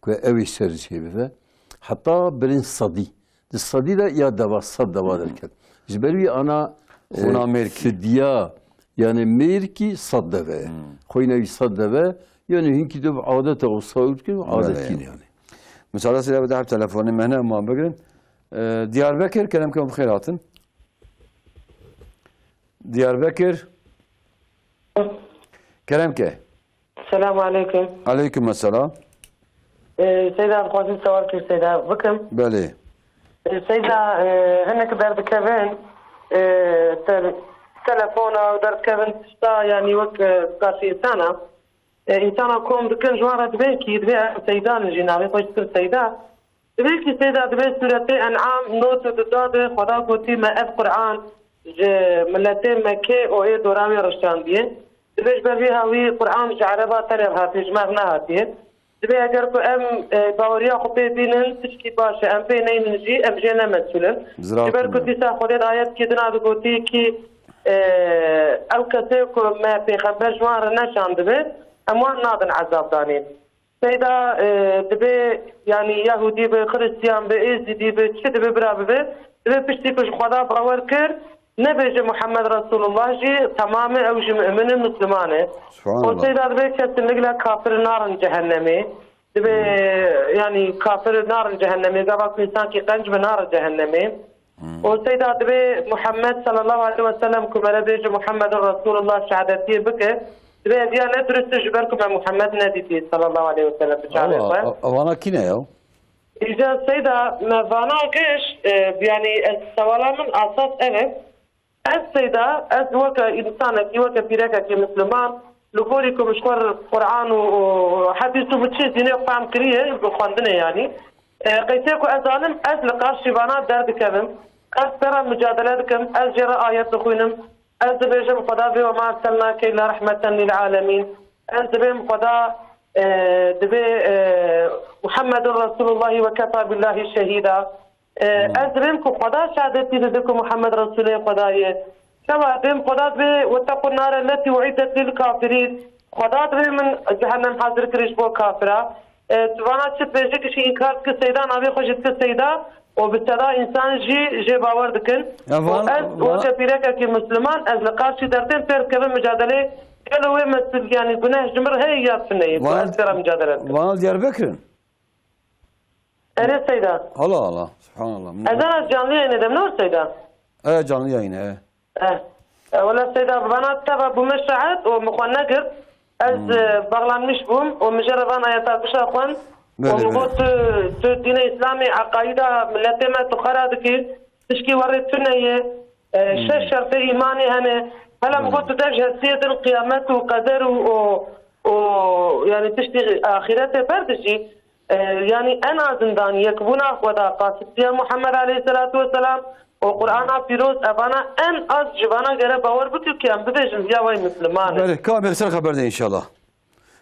Ku ew ê ser jê bibe. Heta birên sedî. Di sedî de ya deva, sed deva derket. Ji ber wî ana, e, xwîna mêrkî. Fidya, yani mêrkî sed deve ye. Hmm. Xwîna wî sed deve, yani hinkî de bi adet e, o sawir dikin, adet kî ne yani. Misala sê de hep telefonê me hene, em wan bigirin. E, Diyarbekir, kerem ke bi xêr hatin. Diyarbekir. Kerem ke. Selamu aleykum. Aleykum selam. Ee, Seyda, dixwazim sewal kir Seyda bikim. Belê. Ee, Seyda, e, hinek derdikevin, e, te-, telefona û derdikevin tişta, yani wek, e, karşî insana. E, insana kom dikin, ji wan re dibê kî, dibê em Seyda ne jî, navê xwe ji Seyda. Dibê kî Seyda, dibê Sûretê En'am nod û du de Xweda gotî me ev Qur'an ji miletê Mekkê û ê dora wê rişandiye. Dibê ji ber vê hawî Qur'an ji Ereba tenê re hatiye, ji me re nehatiye. Dibê eger ku em, e, baweriya xwe pê bînin, tişkî baş e, em pê neynin jî, em jê ne mesûl in. Ji ber ku dîsa Xwedê di ayetkî din a digotî kî, e, ew kesê ku me pêxember ji wan re neşandibe, em wan nadin ezabdanê. Seyda, e, dibê, yanî Yahûdî be, Xiristiyan be, Êzidî be, çi dibe bira bibe, dibê piştî ku ji Xweda bawer kir, nebêje Muhammed Resulullah jî, temam e, ew jî mu'min e, Misliman e. Û Seyda, dibê kesin li gila kafir narin cehennemê. Dibê, yanî kafir narin cehennemê, gava ku însankî qenc be narin cehennemê. Hmm. Û Seyda, dibê Muhammed sallallahu aleyhi ve sellem ku mere bêje Muhammedun Resulullah şehadetiyê bike, dibê ev ya ne dirust e, ji ber ku me Muhammed nedîtî sallallahu aleyhi ve sellem bi çavê xwe. A-, a-, vana kî ne ya? Îca Seyda, me vana giş, e, yanî ez sewala min asas ev e. Ez Seyda, ez weke însanekî, weke pîrekekî misliman, li gorî ku min ji xwe Qur'an û, û hedîs û min çi dînê fehm kiriye, bi xwendinê yanî. E, qeysê ku ez zanim, ez li qarşî vana derdikevim. Ez pê re micadele dikim, ez jê re ayet dixwînim. Ez dibêjim Xweda bê ve ma erselnake illa rehmeten lil alemîn. Ez dibêm Xweda, e, dibê, e, Muhammedun Resulullahi ve kefa billahi şehîda. E, Hmm. ez dibêm ku Xweda şehadetî dide ku Muhammed Resûlê Xweda ye. Çawa dibêm Xweda dibê, "Weteqûn nare lletî u'iddet lil kafirîn." Xweda dibê min cehennem hazir kirî ji bo kafira. E, tu vana çi dibêje, kişî înkar dike Seyda, navê xwe jî dike Seyda û bi seda însan jî jê bawer dikin. Ya, û van-, ez van- weke pîrekekî Misliman, ez li qarşî dertêm pêr dikevim micadelê. Gelo wê mesul, yanî guneh ji min re heye ya tu neyê? Ku van-, ez pê re micadele dikim. Van Diyarbekir in? Erê Seyda. Hala hala. Subhanallah. Ez ana canlı yayın edem, ne Seyda? E, canlı yayın, e. E. E, wala Seyda, bana teva bûme şahid û min xwe negirt. Ez, Hmm. e, bağlanmış bûm û min jê re van ayeta bişa xwend. Û Belê, min belê. got, tu, tu dînê Îslamê, eqaîda miletê me tu xera dikî. Tişkî werê tune ye. E, Hmm. şeş şertê îmanê hene. Hela min Hmm. got, tu dev ji hestiyê din qiyamet û qeder û, û, û, yanî tiştî axîretê berdijî. E, yanî en azından yekbûna Xweda, qasitiya Muhammed aleyhisselatu vesselam û Qur'ana pîroz, evana en az ji vana gere bawer bikî ku em bibêjin viya way Misliman e. Belê, ka em ser xeber de înşallah.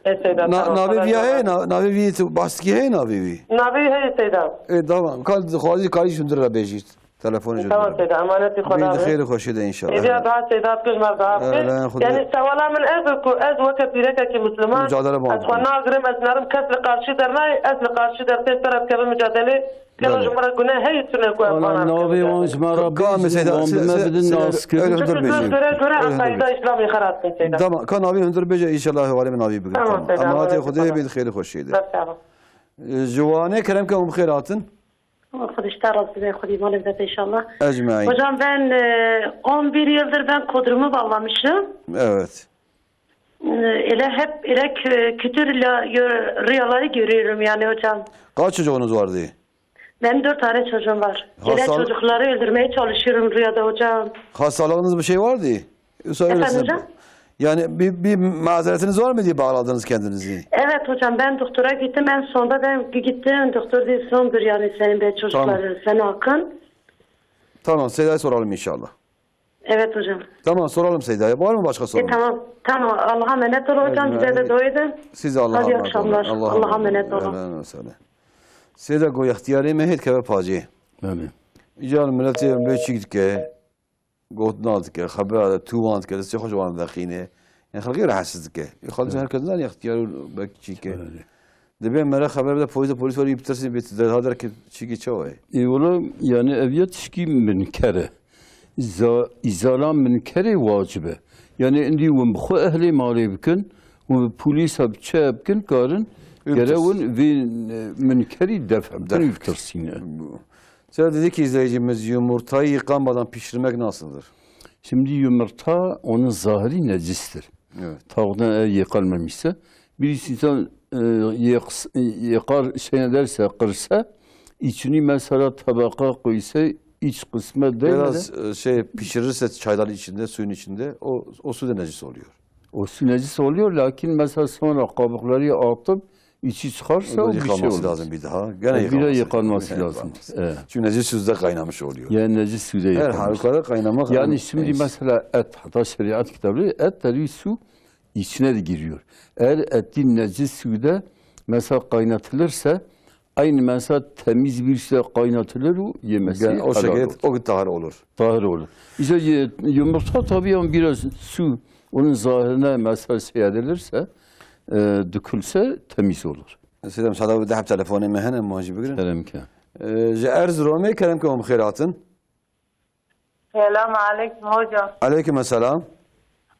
E, Seyda, Na-, tamam, navê xeber viya heye, tamam. Na-, navê vî tu bahs dikî heye navê wî? Navê heye Seyda. E, tamam. Ka dixwazî karî ji hundir re bêjî. Telefonê ji Tamam hundir re. Seyda, emanetî Xweda Bî di be. Xêr û xweşî de înşallah. Êdiya daha Seyda tu ji me re biafê. Ee, Xwedê. Yanî sewala min ev e ku ez weke pîrekekî Misliman, Mücadele ez xwe nagirim, ez nerim kes li qarşî dernayê, ez li qarşî dertê ser ez kevim mücadelê. Gelo Belê. ji min re guneh heye tune ku ez Ana vana navê bikim wan mücadele. ji me re Ka-, ka bêjin, Seyda, wan bi Seyda, me Seyda, bidin Seyda, nas Seyda, kirin. Seyda, Seyda, Seyda, Seyda, Seyda, Seyda, Seyda, Seyda, Tamam, ka navê hundir bêje, înşallah hevalê min navê bigire. Tamam, Tamam. Seyda, Emanetê tamam, Xwedê tamam. bê, xêr û xweşiyê de. Bes, tamam. Ji Wanê kerem ke hûn bi xêr hatin. Xwedişta razî be, Xwedî malê bide inşallah. Ecmaîn. Hocam ben, e, on bir yıldır ben Kodrum'u bağlamışım. Evet. E, öyle hep öyle kö-, kötü rüya-, rüyaları görüyorum yani hocam. Kaç çocuğunuz vardı? Benim dört tane çocuğum var. Öyle Hastal- çocukları öldürmeye çalışıyorum rüyada hocam. Hastalığınız bir şey vardı? Yoksa Efendim öylesine hocam? Yani bir, bir mazeretiniz var mı diye bağladınız kendinizi? Evet hocam, ben doktora gittim. En sonunda ben gittim. Doktor dedi sondur yani senin de çocukların, Tamam. senin hakkın. Tamam, Seyda'ya soralım inşallah. Evet hocam. Tamam, soralım Seyda'ya. Var mı başka E, sorunuz? tamam. Tamam. Allah'a emanet olun hocam. Bize de Ecmaîn. dua edin. Siz de Allah'a Hadi iyi emanet olun. akşamlar. Allah'a Allah'a emanet emanet olun. olun. Ehlen ve sehlen. Seyda, go extiyarê me hêt keve pacê. Belê. Îcar miletê em bê çîk dike, got nadike, xebera de tu wan dike, destê xwe ji wan vexîne. Yani xelkê rahatsiz dike. Xelkê Evet. her kes zanî extiyar û belkî çîk e. Belê. Dibê me re xeber bide polîs de, polîs werî bitirsî bê tu derha derkê çîkî çawa ye? Ê wela yani ev ya tişkî minker e. Za-, îzala minkerê wacib e. Yani indî hûn bi xwe ehlê malê bikin, hûn bi polîsa bi çi bikin karin, Û gere tirs- hûn vê, e, minkerî def bikin, Def. û tirsîne. Bu. Mesela dedi ki izleyicimiz, yumurtayı yıkamadan pişirmek nasıldır? Şimdi yumurta onun zahiri necistir. Evet. Tavuktan eğer yıkanmamışsa, birisi insan, e, yıks-, yıkar şeyine derse, kırsa, içini mesela tabaka koysa, iç kısmı değil de Biraz e, şey pişirirse çayların içinde, suyun içinde o, o su da necis oluyor. O su necis oluyor, lakin mesela sonra kabukları atıp içi çıkarsa O da o bir şey yıkanması olur. lazım bir daha. Gene E, bir de yıkanması yıkanması lazım. lazım. Evet. Çünkü necis suda kaynamış oluyor. Yani necis suda Her yıkanmış. halükarda kaynamak Yani en şimdi iyisi. mesela et, hatta şeriat kitabı et dediği su içine de giriyor. Eğer etin necis suda mesela kaynatılırsa aynı mesela temiz bir suda kaynatılır o yemesi Gene o helal şekilde olur. o tahir olur. Tahir olur. İşte ye- yumurta tabii ama biraz su onun zahirine mesela şey edilirse, e, dökülse temiz olur. Seyda, müsaade bir daha telefonê me hene, muhacı bigirin. Kerem ke. Ee, ji Erzurumê kerem ke hûn bi xêr hatin. Selam aleyküm hocam. Aleyküm selam.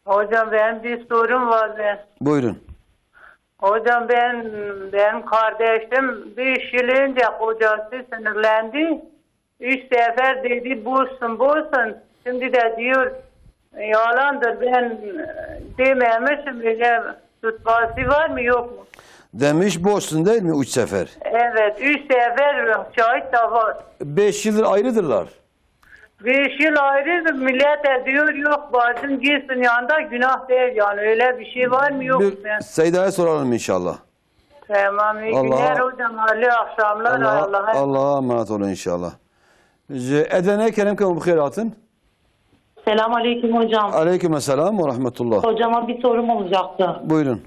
Hocam benim bir sorum vardı. Buyurun. Hocam ben, benim kardeşim beş yıl önce kocası sinirlendi. Üç sefer dedi bozsun bozsun. Şimdi de diyor yalandır, ben e, dememişim, öyle tutması var mı yok mu? Demiş bozsun değil mi üç sefer? Evet, üç sefer şahit de var. Beş yıldır ayrıdırlar. Beş yıl ayrıdır, millet de diyor yok bacım gitsin yanında, günah değil yani, öyle bir şey var mı yok mu? Bir Seyda'ya soralım inşallah. Tamam, iyi günler hocam, hayırlı akşamlar, Allah'a, Allah'a emanet olun inşallah. Ji Edirne kerem ke hûn bi xêr hatin. Selam aleyküm hocam. Aleyküm selam ve rahmetullah. Hocama bir sorum olacaktı. Buyurun.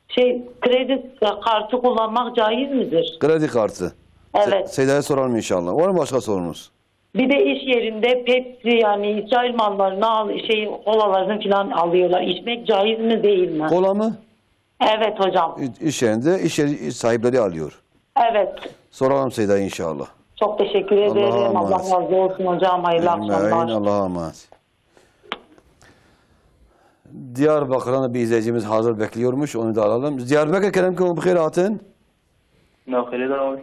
Şey, kredi kartı kullanmak caiz midir? Kredi kartı. Evet. Se- Seyda'ya soralım inşallah. Var mı başka sorunuz? Bir de iş yerinde Pepsi, yani İsrail mallarını al, şey, kolalarını falan alıyorlar. İçmek caiz mi değil mi? Kola mı? Evet hocam. İ- İş yerinde, iş yeri sahipleri alıyor. Evet. Soralım Seyda inşallah. Çok teşekkür Allah'a ederim. Allah emanet. razı olsun hocam. Hayırlı Ecmaîn, akşamlar. Allah'a emanet. Diyarbakır'dan da bir izleyicimiz hazır bekliyormuş. Onu da alalım. Diyarbakır kerem ke hûn bi xêr hatin. Naxirê de abi.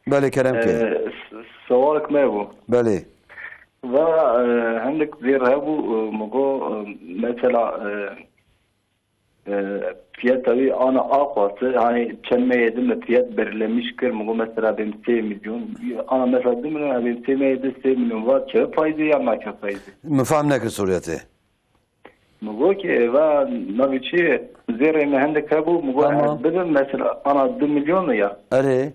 Belê kerem ke. Ee, s- Sewalek me bû. Belê. Va e, hindek zêr hebû, e, min got, e, mesela e, e, fiyata wî ana axwast, hani çend meyê din me fiyat belirlemiş kir, min got mesela bêm sê milyon, ana mesela du milyon, bêm sê meyê din sê milyon, va çi fayde ya ma çi fayde? Min fehm nekir soriyetê. Min got ki va navê çi zêrê me hindek hebû, min got Tamam. ez bidim mesela ana du milyon ya. Erê.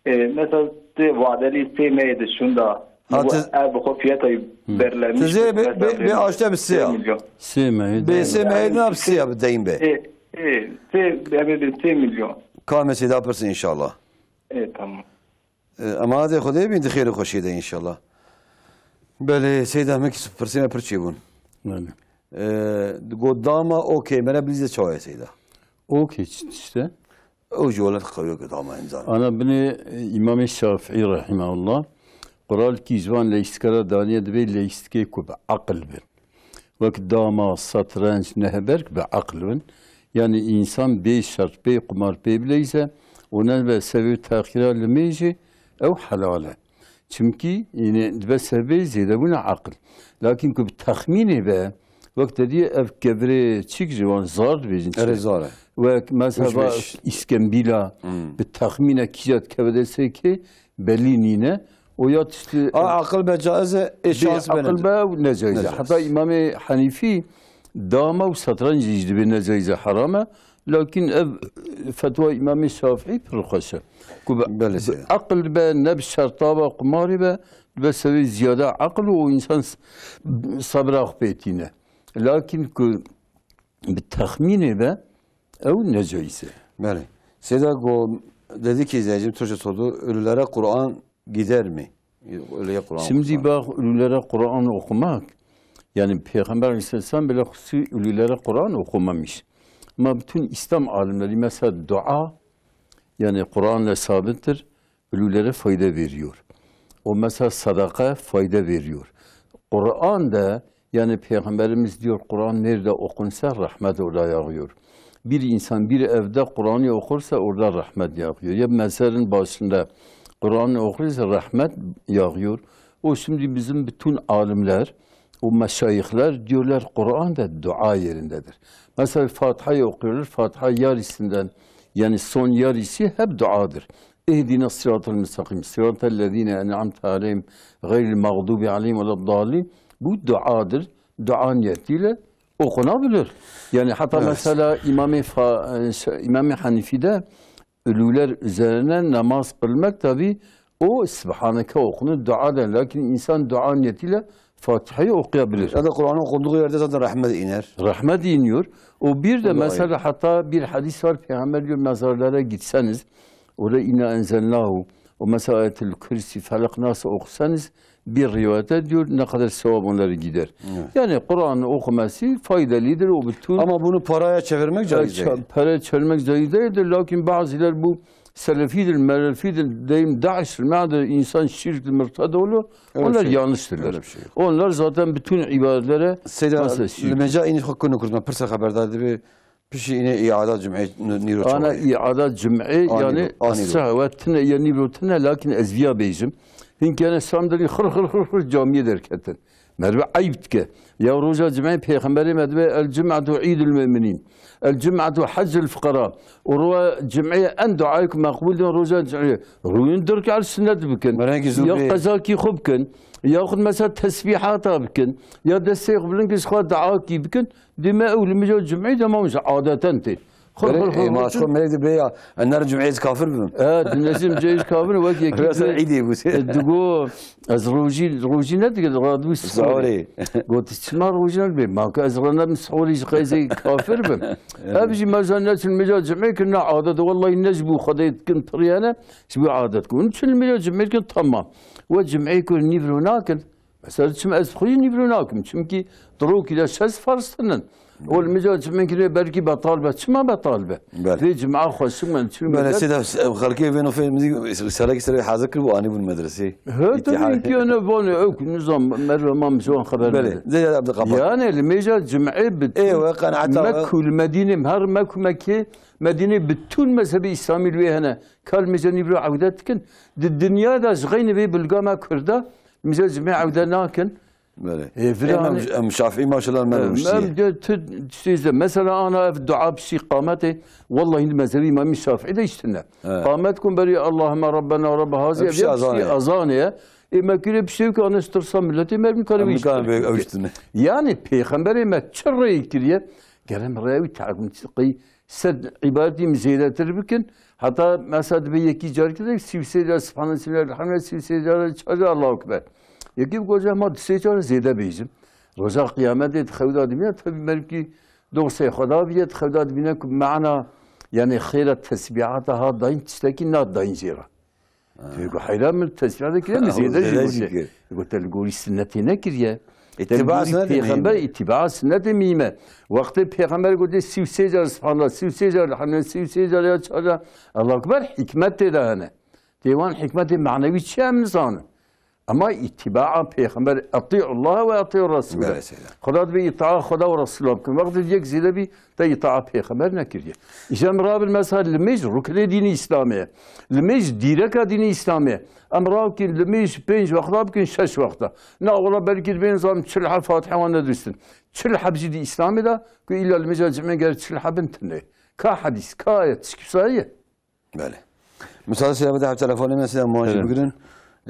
E, mesela tê vadeli sê meyê de şunda. Ha, Min got tu ev bi xwe fiyata Hmm. belirlemiş Tu zê kir, bê, mesela bê, bê bêm aşte bi sê sê ya. milyon. Sê meyê Bê de. sê meyê de bi sê ya bi deyin be. E, e, sê, em ê sê milyon. Ka me sê da pirsin inşallah. E, tamam. E, Emanetê Xwedê bin di xêr û xweşiyê de inşallah. Belê, Seyda, me kî pirsê me pir çêbûn. Belê. E, got dama okey, me re bilîze çawa ye Seyda? Okey, çi tişt e? Ew jî welat qewiyek e dama însan. Ana binê, e, Îmamê Şafîî rahimehullah, qural kî ji van leyîstikara daniye dibê leyîstikê ku bi eqil bin. Wek dama, satrenc, nehberk bi eql bin. Yanî însan bê şert, bê qumar pê bileyze û nebe sevê texîra limêjê, ew helal e. Çimkî, yanî dibe sebê zêdebûna eql. Lakin ku bi texmînê be, wek te dî ev kevirê çîk ji wan zar dibêjin çi? Erê zar e. Wek mesela Mişmiş. îskembîla Hmm. bi texmîne kîja dikeve destê kê, belî nîne. O ya tiştî A, aqil be caiz e, ê bê şans be aqil nece- be û necaiz e. Necaiz. Heta Îmamê Henîfî dama û setrencî jî dibê necaiz e, heram e. Lakin ev fetwa Îmamê Şafîî pir xweş e. Ku bi, Belê bi seyda. aqil be, ne bi şerta be, qumarî be, dibe sevê ziyade aqil û insan s-, sebra xwe pê tîne. Lakin ku bi texmînê be, ew necaiz e. Belê. Seyda, go, dedi ki izleyicim, Türkçe sordu, ölülere Kur'an gider mi? Ölüye Kur'an Şimdi okumak. bak, ölülere Kur'an okumak, yani Peygamber Aleyhisselam bile hususi ölülere Kur'an okumamış. Ama bütün İslam alimleri mesela dua, yani Kur'an'la sabittir, ölülere fayda veriyor. O mesela sadaka fayda veriyor. Kur'an da, yani Peygamberimiz diyor, Kur'an nerede okunsa rahmet orada yağıyor. Bir insan bir evde Kur'an'ı okursa orada rahmet yağıyor. Ya mezarın başında Kur'an'ı okursa rahmet yağıyor. O şimdi bizim bütün alimler o meşayihler diyorlar Kur'an da dua yerindedir. Mesela Fatiha'yı okuyorlar, Fatiha yarısından, yani son yarısı hep duadır. İhdina sıratal müstakim, sıratal lezine en'amte aleyhim, gayril mağdubi aleyhim ve dallin. Bu duadır. Dua niyetiyle okunabilir. Yani hatta Evet. mesela İmam-ı Fa-, e, şey, İmam-ı Hanifi'de ölüler üzerine namaz kılmak tabi o Sübhaneke okunur, dua der. Lakin insan dua niyetiyle Fatiha'yı okuyabilir. Ya da Kur'an'ın okunduğu yerde zaten rahmet iner. Rahmet iniyor. O bir de O da mesela ayrı. hatta bir hadis var, Peygamber diyor mezarlara gitseniz, orada inna enzelnahu, o mesela Ayetel Kürsi, Felak, Nas okusanız bir rivayete diyor ne kadar sevap onlara gider. Evet. Yani Kur'an'ın okuması faydalıdır o bütün. Ama bunu paraya çevirmek caiz Ya, değil. ça-, para çevirmek caiz değildir. Lakin bazılar bu selefidir, melefidir, deyim DAEŞ'tir, me'dir, insan şirktir, mürted olur. Öyle Onlar şey yok. yanlıştırlar. Öyle bir şey yok. Onlar zaten bütün ibadetlere Seyda, mesela şirk. Li meca înî xwe kunu kurdma, pirsa xeberdar dibe, piştî înê îada cumê n-, nîro Ana çawa ye? îada cumê, Anî yani ro-, anî ro. sehwetine ya nîro tine, lakin ez viya bêjim. Hinkene Şam derî xir, xir, xir, xir camiyê derketin. Merve eyb dike. Ya roja cumê Peyxemberê me dibe, "El cum'atu îdul mu'minîn. El cum'atu haccul fuqara." O roja cumê en duayê ku meqbul dibe roja cumê. Rûyûn dirk el sünnet bikin. Merengî zû Ya bê. qezakî xwe bikin. Yaxud mesela tesbîhata bikin. Ya destê xwe bilind kir, ji xwe duakî bikin. Dime ew li meca cumê de mamiş adeten tê. Xul, Belê, xul, xul, ê, ma xul, xul. xwe melek dibê ya, ez nerim cumê ez kafir bibim. E, dinesim cumê ez kafir, wek yekî Biraz di-, sen îdê bû. e, digo, ez rojî, rojî ne dike, radibû sihorê. Sihorê. Got, çima rojî ne dibê? Ma ke ez renedim sihorê ji qeyzê kafir bim. Evet. Ev jî meza neçin meca cumê kirine adet, wellahî ne ji bo Xwedê dikin piriyane, ji bo adet ku. Hûn çin meca cumê dikin, tamam. We cumê ku nîvro nakin, Mesela çim ez xwe yî nîvro nakim. Çimkî di rokî de şeş farz tinin. O li meca çimin kirê belkî betal be. Çima betal be? Belê. Vê cima xweşik me, çim Belê, meca sê de xelkê vê nofê mizî serek serê hazir kir û anî bûn medresê. He, İtihad. tabii ki öyle bana yok. Nizam merve mam şu an haber Belê, verdi. Zeyda Abdülkapat. Yani li meca cim'e bi Ê, we qenaeta we. Mekku li Medîne, her Mekku Mekke, Medîne bütün mezhebi İslamî li wê hene. Kal meca nîvro ewdet dikin. Di dinya de ji xeynî vê bilga me Kurda, meca cim'e ewde nakin. Belê. Ê, vira Ê, em, hani em Şafî maşallah me Em, rûştiye. em de tu, tu, mesela ana ev dua pişî qametê, wallahi mezhebi Îmam Şafî de işte ne. Evet. Qamet kun beri Allahümme Rabbena Rabbe hazi Em ev pişî ya azan pişî ya. azan ya. Ê, me kire pişî ki anış tırsa milleti mermi kare Em bir nikare şey. be ew işte ne. Yani peyxemberê me çi rey kiriye? Gerem rey takim çiqî sed îbadetî min zêdetir bikin. Heta mesela dibe yekî carkî de sî û sê car Subhanallah, Bismillah, Elhamdülillah, sî û sê car, çar car Allahu Ekber. Yekî bi goja ma du sê car zêde bêjim. Roja qiyametê di xewda dibîne, tabi merkî doxsê Xweda bîye, di xewda dibîne ku mana, yani xêra tesbîhata ha dayîn tiştekî na dayîn jê re. Tê ku heyran min tesbîha de kiriye, min zêde jî Zêde jî gote. kir. Gote li gorî sinnetê nekiriye. Îtîba Te li gorî sinnetê pêxember, mihîm e. îtîba sinnetê mihîm e. Wextê pêxember gote sî û sê car subhanallah, sî û sê car elhamdülillah, sî û sê car ya çar car Allahu Ekber, hikmet tê de hene. Tê wan hikmetê manewî çi ye em nizanin. Ama îtîbaa pêxember, eti'u Allah ve eti'u Resûle. Belê seyda. Xweda dibê îtaa Xweda û Resûla bikin. Wextê yek zêde bî, te îtaa pêxember nekiriye. Îşte em rabin mesela limêj ruknê dînî Îslamê ye. Limêj dîreka dînî Îslamê ye. Em rawkîn limêj pênc wexta bikin, şeş wexta. Na wela belkî dibên zam çil heb Fatiha wan nedistin. Çil heb jî di Îslamê de ku îlla limêja cimê ger çil hebin tine. Ka hedîs, ka ayet, çi kisayî ye? Belê. Müsaade seyda bide, telefonê me seyda muhan jî Evet. bigirin.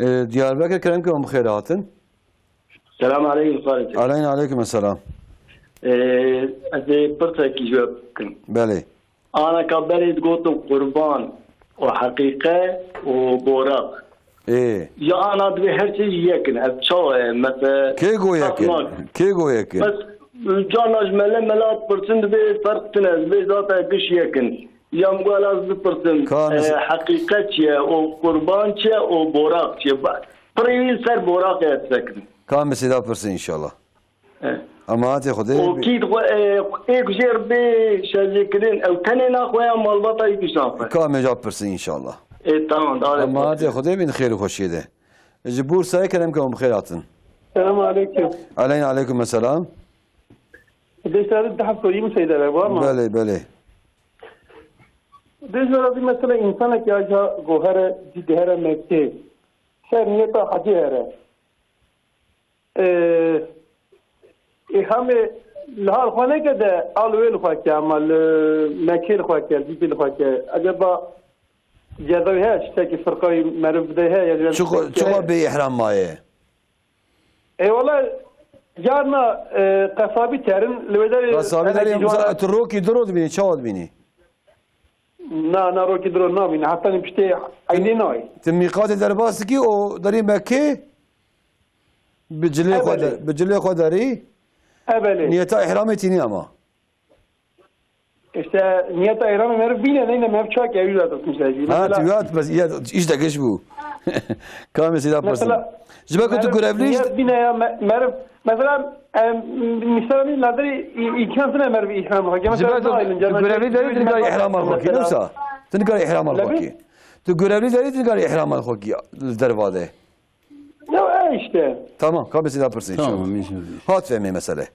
Ee, Diyarbekir kerem ke hûn bi xêr hatin. Selam aleykum, Xalid. Aleyna aleykum selam. Ee, ez ê pirsekî ji we bikim. Belê. Ana ka berê digotin qurban û heqîqe û boraq. Ê. Ya ana dibê her şey yek in. Ev çawa ye? Mete Kê go yek in? Kê go yek in? Bes, cana ji mele mela pirsin dibê ferq tine. Dibê zaten giş yek in. Ya min got ez bipirsim, Ka e, mesela heqîqet çi ye, û qurban çi ye, û boraq çi ye? Ba-, pirî wî ser boraqê ez sekirim. Ka mesela pirsin inşallah. E. Emanetê Xwedê Û bê. kî dixwe, e, ê ku jêr bê şezîkirin, ew tenê naxwe ya malbata yî tiştan xwe. Ka mêja pirsin inşallah. E, tamam, daha Emanetê Xwedê bin xêr û xweşiyê de. Ji Bursayê kerem ke hûn bi xêr hatin. Selam aleyküm. Aleyna aleykum selam. Dê şerî deh sorî min seyda re, var mı? Belê, belê. Dê şerî bir mesela insanek ya ca gohere, cî dihere Mekke. Ser niyeta hacı here. Ee, Îlhamê li hal xwe neke de al wê li xwe ke, ama li Mekê li xwe ke, dîpê li xwe ke. Eceba ceza wî heye, tiştekî firqayî meriv bide heye, ya Çiqo-, tiştekî çiqo heye. Bê îhram maye? Ê wele carna, e, qesabî terin li wê derê Qesabî derê, mesela, tu rokî du rot bînî, çawa dibînî? Na, na, rokî diro nabîne. Heta nî piştê eynê nayê. Ti mîqatê derbas dikî û derî Mekê bi cilê xwe Ebelê. de, bi cilê xwe derî Ebelê. niyeta îhramê tînî ama. İşte niyeta îhramê meriv bîne, neyne meriv çak ew zaten kimse. Ha, Mesela tu yat, bes ya, iş de geç bu. Kamê sîda pirsin. Mesela Ji ber ku tu meriv görevlî niyet bîne ya me-, meriv. Mesela, em, mesela min lazerî î-, îhram tine meriv îhram. Ji ber tu görevlî derî, tu nikarî îhraman xwe kî, ne wisa? Tu nikarî îhraman xwe kî. Tu görevlî derî, tu nikarî îhraman xwe kî li derva de. Ya, e, işte. Tamam, kabê sîda pirsî. Tamam, inşallah. Hat fehmê mesele.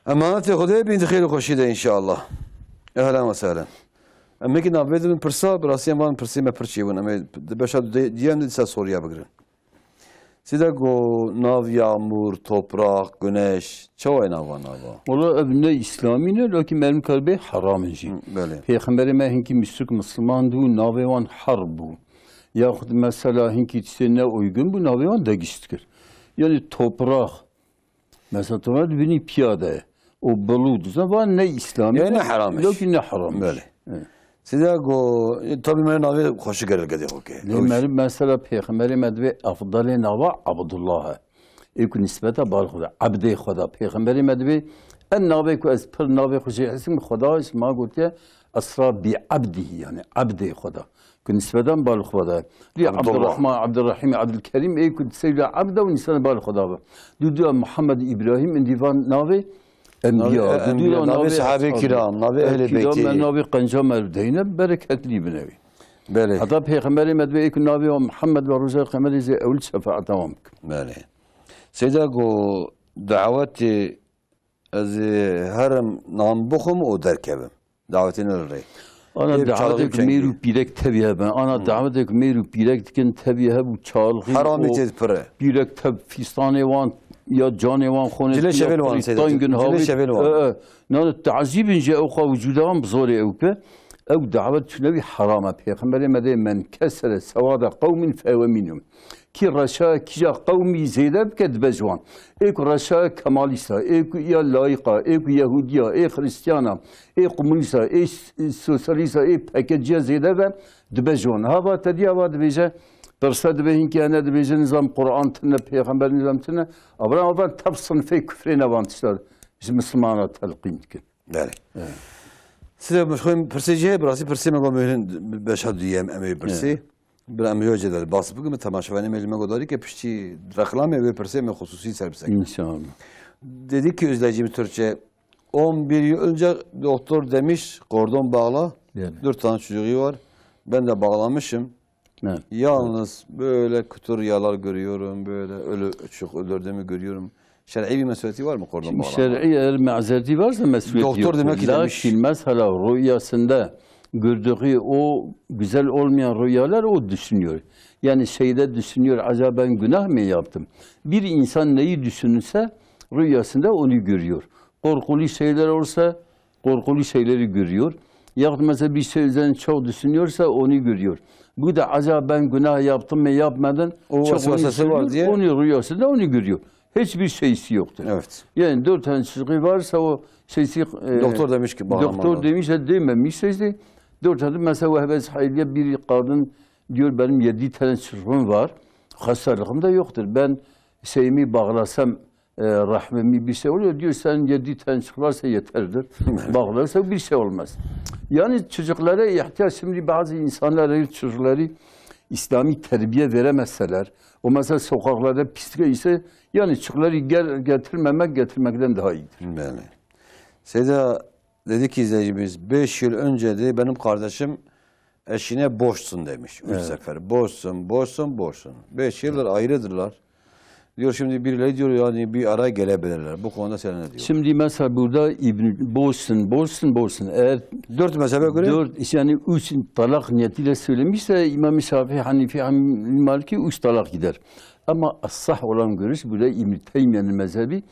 Emanetê Xwedê bîn di xêr û xweşî de inşallah. Ehlen ve sehlen. Em hekî navê dibin pirsa, bi rastî em van pirsê me pir çêbûn. Em ê di beşa du-, diyan de dîsa soriya bigirin. Sîda go nav yağmur, toprak, güneş, çawa ye nava nava? Wala ev ne îslamî ne, lakin mermî kar bê heram in jî. Hı, belê. Pêxemberê me hinkî müşrik misliman dû, navê wan harb bû. Yaxud mesela hinkî tiştê ne uygun bû, navê wan degiş dikir. Yani toprak, mesela toprak dibînî piyade ye. O belûd, zan van ne îslamî Yani ne, ne heram iş. Lakin ne heram iş. Belê. Evet. Sîda go, e, tabii me navê xweşik gelek gedê xwe ke. Lê Ew iş. Meriv mesela Pêxemberê me divê efdalê nava Abdullah e. Ê ku nisbeta bal xwe de, Ebdê Xweda. Pêxemberê me divê en navê ku ez pir navê xwe jê hesim Xweda ji ma gotiye esra bi ebdî, yani Ebdê Xweda. Ku nisbeta bal Xweda. Lê Abdullah. Abdurrahman, Abdurrahîm, Abdulkerîm, ê ku seyda Ebda û nisbeta bal Xweda be. Dû dû Muhammed, Îbrahîm, indî van navê Enbiya, Navê, e, dû enbiya, dû navê navê sahabê eshab, kiram, navê e, ehlê kiram, beytê. Navê qenca meriv deyne, bereketlî binevî. Belê. Heta Pêxemberê me divê êk navê wa Muhammed ve roja qemerê zê ewil şefaeta wan bikin. Belê. Seyda go dawetê ez ê herim nan bixwim û derkevim. Dawetê ne li rê. Ana Ê, dawetê çaxî ku mêr û çengî. Pîrek tevî hebe. Ana Hmm. Dawetê ku mêr û pîrek dikin tevî heb û çalxî Heramî û tê pir e. Pîrek tev fîstanê wan ya canê wan xonê Cilê şevêl wan seyda. Tangin Cilê hawî. Şevêl wan. E, e. Nane tazîbin jî ew xwe wicûda wan bi zorê ew ke. Ew dawet çûne wî heram e. Pêxemberê me dê men kesere sewada qewmin fewe mînum. Kî reşa kîja qewmî zêde bike dibe ji wan. Ê ku reşa kemalîsta, ê ku ya layîqa, ê ku yehûdiya, ê xrîstiyana, ê komunîsta, ê s-, sosyalîsta, ê P K C'ya zêde be, dibe ji wan. Hava te dî hava dibêje, pirse dibe hinkî hene dibêje nizam Quran tune, pêxember nizam tune. Abra ava tev sinfê kufrê ne van tişta ji Mislimana telqîn dikin. Belê. Evet. Size xwên pirsê jî heye, bi rastî pirsê me got, mehrin beşa duyem em ê pirsê. Evet. Bila em yo cedel bas bikim, temaşevanê me ji me godarî ke piştî reklamê wê pirsê me xusûsî ser bisekin. İnşallah. Dedi ki izleyicimiz Türkçe, on bir yıl önce doktor demiş, kordon bağla. Yani. Dört tane çocuğu var. Ben de bağlamışım. Evet. Yalnız böyle kötü rüyalar görüyorum, böyle ölü, çok öldürdüğümü görüyorum. Şer'i bir mesuliyeti var mı kordon Şimdi bağlamanın? Şer'i eğer mazereti varsa mesuliyeti Doktor yoktur. Demek ki demiş. Lakin mesela rüyasında gördüğü o güzel olmayan rüyalar o düşünüyor. Yani şeyde düşünüyor, acaba ben günah mı yaptım? Bir insan neyi düşünürse rüyasında onu görüyor. Korkulu şeyler olsa korkulu şeyleri görüyor. Yahut mesela bir şey üzerine çok düşünüyorsa onu görüyor. Bu da acaba ben günah yaptım mı yapmadım? O çok vesvesesi düşünüyor, var diye. Onu rüyasında onu görüyor. Hiçbir şeysi yoktur. Evet. Yani dört tane çocuğu varsa o şeysi, e, Doktor demiş ki bağlamalı. Doktor demiş de dememiş şeysi. Dört tane mesela Vehbe Hayliye bir kadın diyor benim yedi tane çocuğum var. Hastalığım da yoktur. Ben şeyimi bağlasam e, rahmimi bir şey oluyor. Diyor sen yedi tane çıklarsa yeterdir. Bağlarsa bir şey olmaz. Yani çocuklara ihtiyaç, şimdi bazı insanlar eğer çocukları İslami terbiye veremezseler, o mesela sokaklarda pislik ise yani çocukları gel, getirmemek getirmekten daha iyidir. Belli. Seyda dedi ki izleyicimiz, beş yıl önce de benim kardeşim eşine boşsun demiş. Üç Evet. sefer. Boşsun, boşsun, boşsun. Beş yıldır ayrıdırlar. Diyor şimdi birileri diyor yani bir araya gelebilirler. Bu konuda sen ne diyorsun? Şimdi mesela burada İbn boşsun, boşsun, boşsun. Eğer Dört mezhebe göre dört, yani üç talak niyetiyle söylemişse İmam Şafii, Hanifi, Maliki üç talak gider. Ama sah olan görüş burada İbn Teymiye'nin mezhebi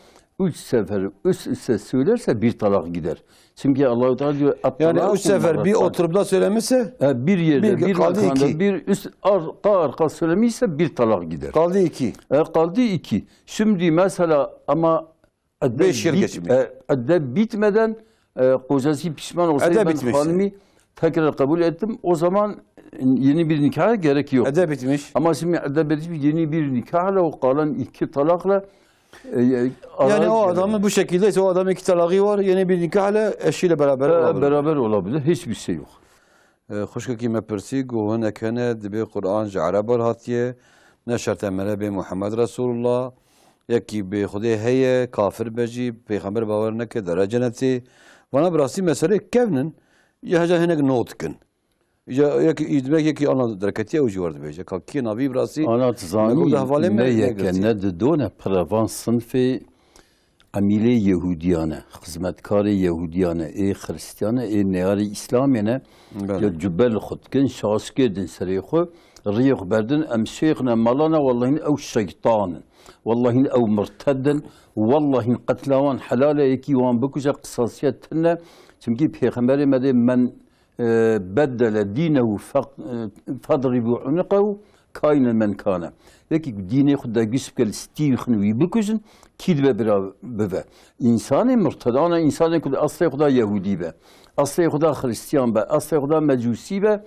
üç sefer üst üste söylerse bir talak gider. Çünkü Allahu Teala diyor, "Et-talak marratan." Yani üç sefer bir oturumda söylemişse, e, bir yerde, bir, bir makanda, iki, bir üst arka arka söylemişse bir talak gider. Kaldı iki. E, kaldı iki. Şimdi mesela ama idde bit-, geçmiş. E, idde bitmeden, e, kocası pişman olsaydı, idde bitmiş, hanımı tekrar kabul ettim. O zaman yeni bir nikah gerek yok. Idde bitmiş. Ama şimdi idde bitmiş, yeni bir nikahla o kalan iki talakla, e, e, yani o adamın bu şekilde ise o adamın iki talağı var, yeni bir nikahla eşiyle beraber olabilir. Beraber olabilir. Hiçbir şey yok. E, xwişkekî me pirsî, got, hinek hene, dibê Quran ji Ereban hatiye, ne şert e mere bê Muhammed Resulullah, yekî bê Xwedê heye, kafir be jî, pêxember bawer neke, dere cenetê. Vana bi rastî meselê kevn in, ya heca hinek not dikin. Ya yekî îdmek, yekî ana derketiye, ew jî wer dibêje. Ka kê navî bi rastî ana dizanî, ne yeke, ne dido, ne pira van sinfê Emîlê Yehûdiyan e, xizmetkarê Yehûdiyan e, ê Xiristiyane, ê neyarê Îslamê ne, ya cube li xwe dikin, şaşkê din serê xwe, riyê xwe berdin, em şêx ne, mala ne, wellahîn ew şeytan in. Wellahîn ew mirted in. Wellahîn qetla wan helal e, yekî wan bikuje, qisasiyet tune. Çimkî Pêxemberê me dê men e, beddele dînehu faq-, e, fedribû unuqehu kaînen men kane. Yekî ku dînê xwe degîş bike, li stî xin wî bikujin, kî dibe bira bibe. Însanê murted, ana însanê ku di eslê xwe de Yehûdî be, eslê xwe de Xiristiyan be, eslê xwe de Mecûsî be,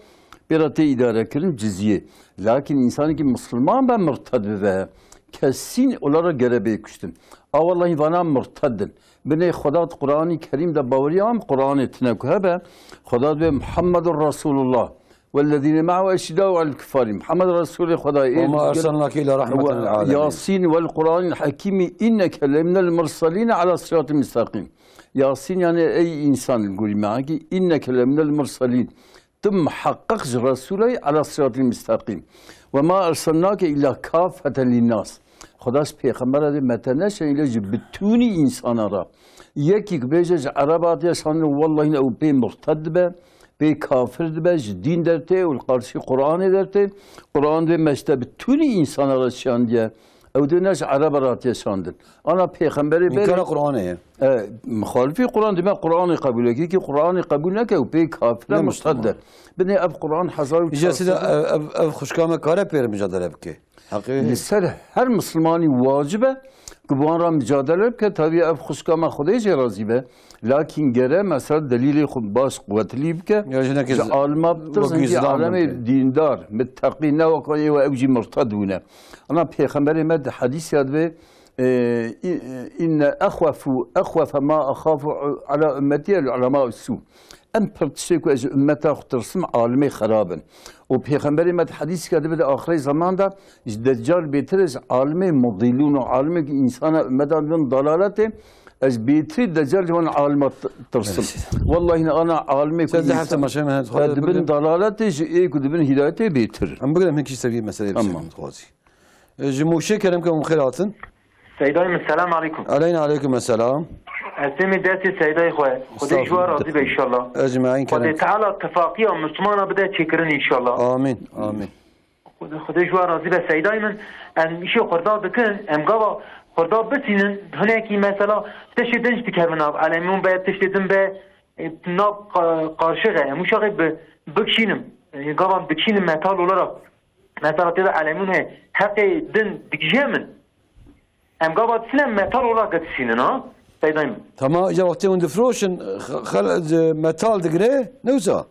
pê re tê îdarekirin ciziyê. Lakin însanekî misilman be, murted bibe, kesîn olara gere bê kuştin. A wellahî vana murted in. Binê Xweda di Quranî Kerîm de baweriya em Quranê tine ku hebe, Xweda dibe Muhammedur Resulullah. Wellezîne me'ehu eşiddâ'u alel kuffâri. Muhammed Resulê Xwedayê. Ve ma erselnake illa rahmeten lil alemin. Yasîn vel Quranil Hakîmî inneke leminel murselîne ala siratil mustaqîm. Yasîn yani ey însan gurî me'ekî inneke leminel murselîn. Tu miheqeq ji Resûlê ala siratil mustaqîm. Ve ma erselnake illa kafeten linnâs. Xweda ji pêxembera dê me te neşanî, île ji bitûnî însana re. Yekî ku bêje ji Ereba hatiye şandin, wellahî ew pê murted dibe, pê kafir dibe, ji dîn dertê û li qarşî Quranê dertê. Quran dê me ji te bitûnî însana re şandiye. Ew dê ne ji Ereba re hatiye şandin. Ana pêxemberê berê. Înkara Quranê ye. E, muxalifî Quran dime Quranê qebûl neke, kî Quranê qebûl neke û pê kafir e, murted e. Binê ev Quran hezar û çar sed. Îca sîda ev, ev, ev xwişka me kare pê re micadele bike. Heqê. Li ser her misilmanî wacib e ku bi wan re micadele bike. Tabî ev xwişka me Xwedê jê razî be. Lakîn gere mesela delîlê xwe baş quwetlî bike. Ya ji nekê ji alima bitirsin kî alemê dîndar, mitteqî, ne wek ê we ew jî murted bûne. Ana pêxemberê me di hedîsya dibe, e, inne exwefu, exwefe ma axafu ala ümmeti el ulema su. Em pir tiştê ku ez ji ummeta xwe tirsim, alimê xerab in. Û Pêxemberê me di hedîsika dibe di axirê zeman de ji Deccal bêtir ez alimê mudîlûn û alimê ku însana ummeta dibin dalaletê, ez bêtirî Deccal ji wan alima t-, tirsim. Evet. Wellahî ne ana alimê ku dibin dalaletê ji ê ku dibin hîdayetê bêtir. Em bigirin hinkî ser vî meseleyê. Tamam. Dixwazî. E, ji Mûşê kerem ke hûn xêr hatin. Seydayê min, selam aleykum. Aleyna aleykum selam. Ez têmî destê Seydayê xwe. Xwedê ji we razî be înşallah. Ecmaîn kerem. Xwedê Teala tifaqiya Mislimana bide çêkirin înşallah. Amîn, amîn. Xwedê, Xwedê ji we razî be Seydayê min. Em îşê xurda dikin, em gava xurda bisînin, hinekî mesela tiştê din jî dikevin nav. Elemîn be, tiştê din be, e, nav qa-, qarşixe. Em wişaxê bi-, bikişînim. E, gava em dikişînim metal olarak. Mesela tê de elemîn heye. Heqê din digije min. Em gava disîne metal olarak de disînin ha. Seydayê min. Tamam, ya wextê hûn difroşin, xe-, xel-, metal digire, ne wisa?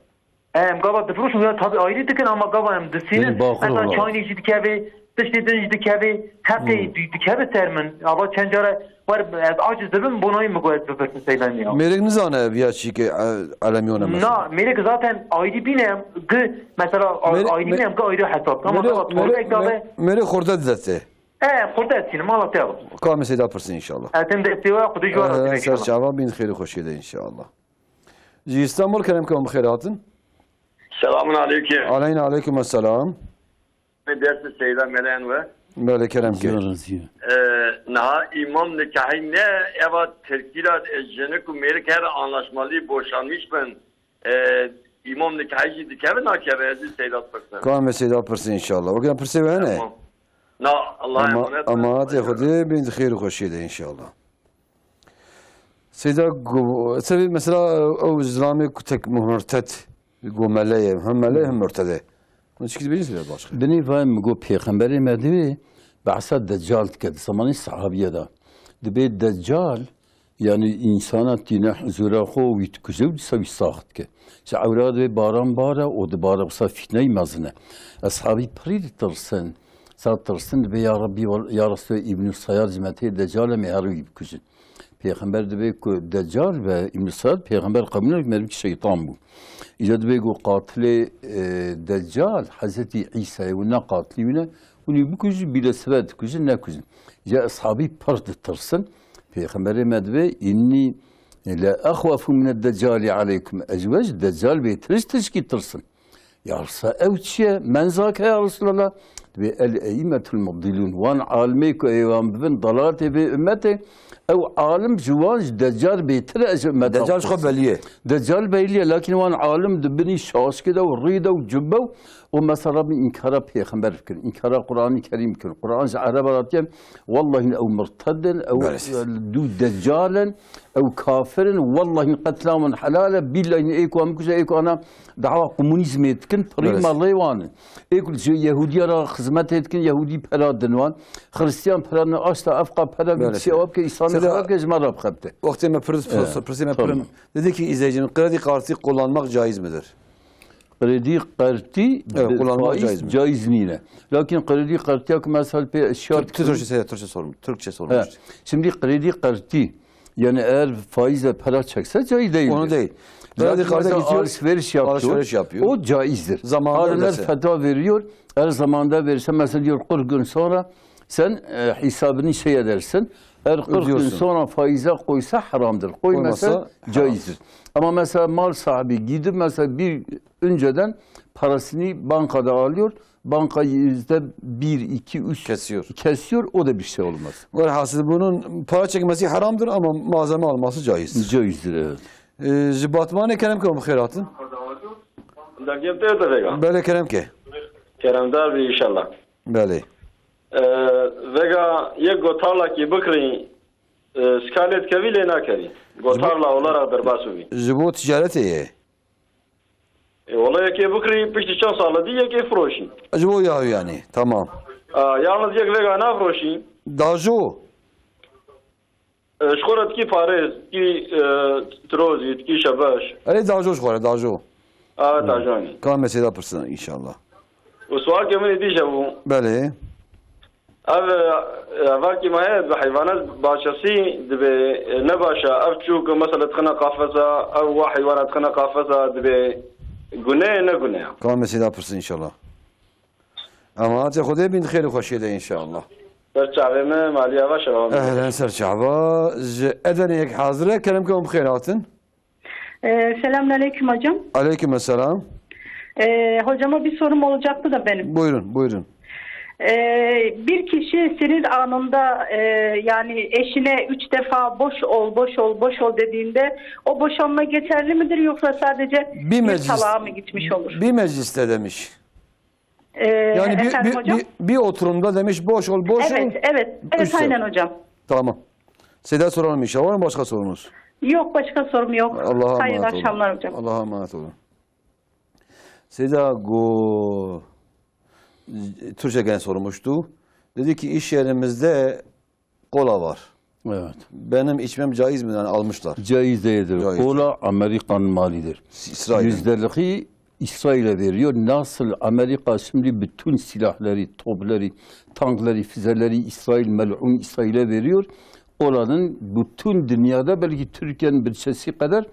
Em gava difroşin, ya tabi ayrî dikin ama gava em disînin. Mesela çayînê jî dikeve, tiştê din jî dikeve, heqê di-, dikeve ser min. Ava çend care wer ez aciz dibim, bonayî min got ez bipirsim Seydayê min ya. Mêrik nizane ev ya çîkê, e, elemîn e mesela. Na, mêrik zaten ayrî bîne em, gi, mesela a-, ayrî bîne em, gi ayrî hesab. Ama gava torbe ek dabe. Mêrik xurda didete. E, xurda etînim, mala te. Ka me Seyda pirsin înşallah. Etim destê we, Xwedê ji we razî be înşallah. Ser çava bin xêr û xweşiyê de înşallah. Ji Îstanbul kerem ke hûn bi xêr hatin. Selamun aleykum. Aleyna aleykum selam. Ders Seyda Melen we. Belê kerem ke. Ee, niha imam nikahî ne eva Tirkî ra, e, jinik û mêrik her anlaşmalı boşanmış bin. Ee, imam nikahî jî dikeve nakeve, ez ê Seyda pirsin. Ka me Seyda pirsin înşallah. Wekî pirsê we hene? Tamam. Na, Allah'a emanet. Emanetê Xwedê bin xêr û xweşiyê de înşallah. Seyda go-, sebê mesela ew zilamê ku tek murted, go mele ye, hem mele ye, hem murted e. Hûn çikî dibêjin seyda başka. Binê vayê min got, pêxemberê me divê behsa Deccal dike, di zemanê sehabiye de. Dibê Deccal, yanî însana tîne huzûra xwe û wî dikuje û dîsa wî sax dike. Ji ewra dibê baran bare û dibare, wisa fîtneyî mezin e. Eshabî pirî ditirsin. Sa tirsin dibê, ya Rebbî, wel-, ya Resulê, Îbnû Seyad ji me tê, Deccal e, em ê herin wî bikujin. Pêxember dibê ku Deccal be, Îbnû Seyad, Pêxember qebûl nake, merivî şeytan bû. Îca dibê ku qatilê, e, Deccal, Hezretî Îsa ye, û ne qatilî wî ne, hûn wî bikujin, bîle sibe dikujin, nekujin. Îca eshabî pir ditirsin. Pêxemberê me dibê, "Înnî le exwefu mine Deccalî aleykum." Ez ji we ji Deccal bêtir ji tişkî tirsim. Ya Resulallah, ew çi ye? Men zake ya Resulallah. Dibê el eîmetul mudilûn. Wan alimê ku ê wan bibin dalaletê vê ummetê, ew alim ji wan ji Deccal bêtir e ji ummeta Deccal ji xwe xwe. Belî ye. Deccal belî ye, lakin wan alim di binî şaşkê de û rî de û cubbe û, û mesela Rabbî înkara pêxember bikin, înkara Qur'anî Kerîm bikin. Qur'an ji Ereba hatiye, wellahî ew murted in, ew Belê. Dû Deccal in, ew kafir in, wellahî qetla wan helal e, bîllahî ê ku an bikuje, ê ku ana dawa komunîzmê dikin, pirî Belê. Malê wan in. Ê ku ji Yehûdiya re xizmetê dikin, Yehûdî pera din wan. Xristiyan pera ne aşta, efqa pera Belê. Bî çi ewa bike, Îslamê Seyda, xera bike, ji me re bixebite. Wextê me pir-, Evet, pirsê me tamam. Pirin. Dedi ki izleyicinin kredi kartı kullanmak caiz midir? Kredi kartı Evet, kullanmak faiz caiz mi? Caiz nîne. Lakin kredi kartı ya ki mesela pê eşya Türk, Türkçe, Türkçe sormuş. Türkçe sormuş. He. Şimdi kredi kartı Yani eğer faize para çekse caiz değildir. Onu değil. Zaten Kredi kartına mesela gidiyor, alışveriş yapıyor. Alışveriş yapıyor. O caizdir. Zamanında Alimler ödese. Fetva veriyor. Eğer zamanda verirse mesela diyor kırk gün sonra sen e, hesabını şey edersin. Eğer kırk gün Ödüyorsun. Sonra faize koysa haramdır. Koymasa Koymasa haram. Caizdir. Ama mesela mal sahibi gidip mesela bir önceden parasını bankada alıyor. Banka yüzde bir, iki, üç Kesiyor. Kesiyor, o da bir şey olmaz. Velhasil bunun para çekmesi haramdır ama malzeme alması caiz. Caizdir, evet. Ee, ji Batmanê kerem ke bi xêr hatin. Dengê te te vega. Belê kerem ke. Keremdar bî inşallah. Belê. Ee, vega yek gotarlakî bikirî, e, skalê dikevî lê nakevî. Gotarla olarak derbas bûbî. Ji bo ticaretê ye. E, wala yekê bikirî, piştî çend sala dî yekê firoşî. Ji bo ya yani, tamam. A, yalnız yek vega nafiroşî. Dajo. E, ji xwe re dikî parêz, dikî, e, tirozî, dikî şebeş. Erê dajo ji xwe re, dajo. A, dajo yani. Ka mesêda pirsin inşallah. Û sualkê min ê dîje bû. Belê. Ev, e, evakî me heye, bi heywanet bahçesi dibê, e, ne baş e. Ev çûk mesela dixine qafesa, ev wa heywana dixine qafesa dibê gune ye, ne gune ye? Ka mesêda pirsin inşallah. Emanetê Xwedê bin xêr û xweşiyê de inşallah. Ser çavê me, malî ava şewa. Ehlen ser çava. Ji Edenê yek hazir e, kerem ke hûn bi xêr hatin. Ee, selamünaleyküm hocam. Aleyküm selam. Ee, hocama bir sorum olacaktı da benim. Buyurun, buyurun. Ee, bir kişi sinir anında, e, yani eşine üç defa "boş ol, boş ol, boş ol" dediğinde o boşanma geçerli midir yoksa sadece Bir bir meclis, talağa mı gitmiş olur? Bir mecliste demiş. Ee, Yani bir, efendim bir, hocam? Bir, bir oturumda demiş, "Boş ol, boş ol." Evet, evet, evet, Üç aynen defa. Hocam. Tamam. Seyda soralım inşallah. Var mı başka sorunuz? Yok, başka sorum yok. Allah'a Hayırlı emanet olun. Akşamlar hocam. Allah'a emanet olun. Seyda go-, Türkçe gene sormuştu. Dedi ki iş yerimizde kola var. Evet. Benim içmem caiz mi? Yani almışlar. Caiz değildir. Caiz. Kola Amerikan malidir. İsrail'in. Yüzdelik İsrail'e veriyor. Nasıl Amerika şimdi bütün silahları, topları, tankları, füzeleri İsrail, mel'un İsrail'e veriyor. Kolanın bütün dünyada belki Türkiye'nin bütçesi kadar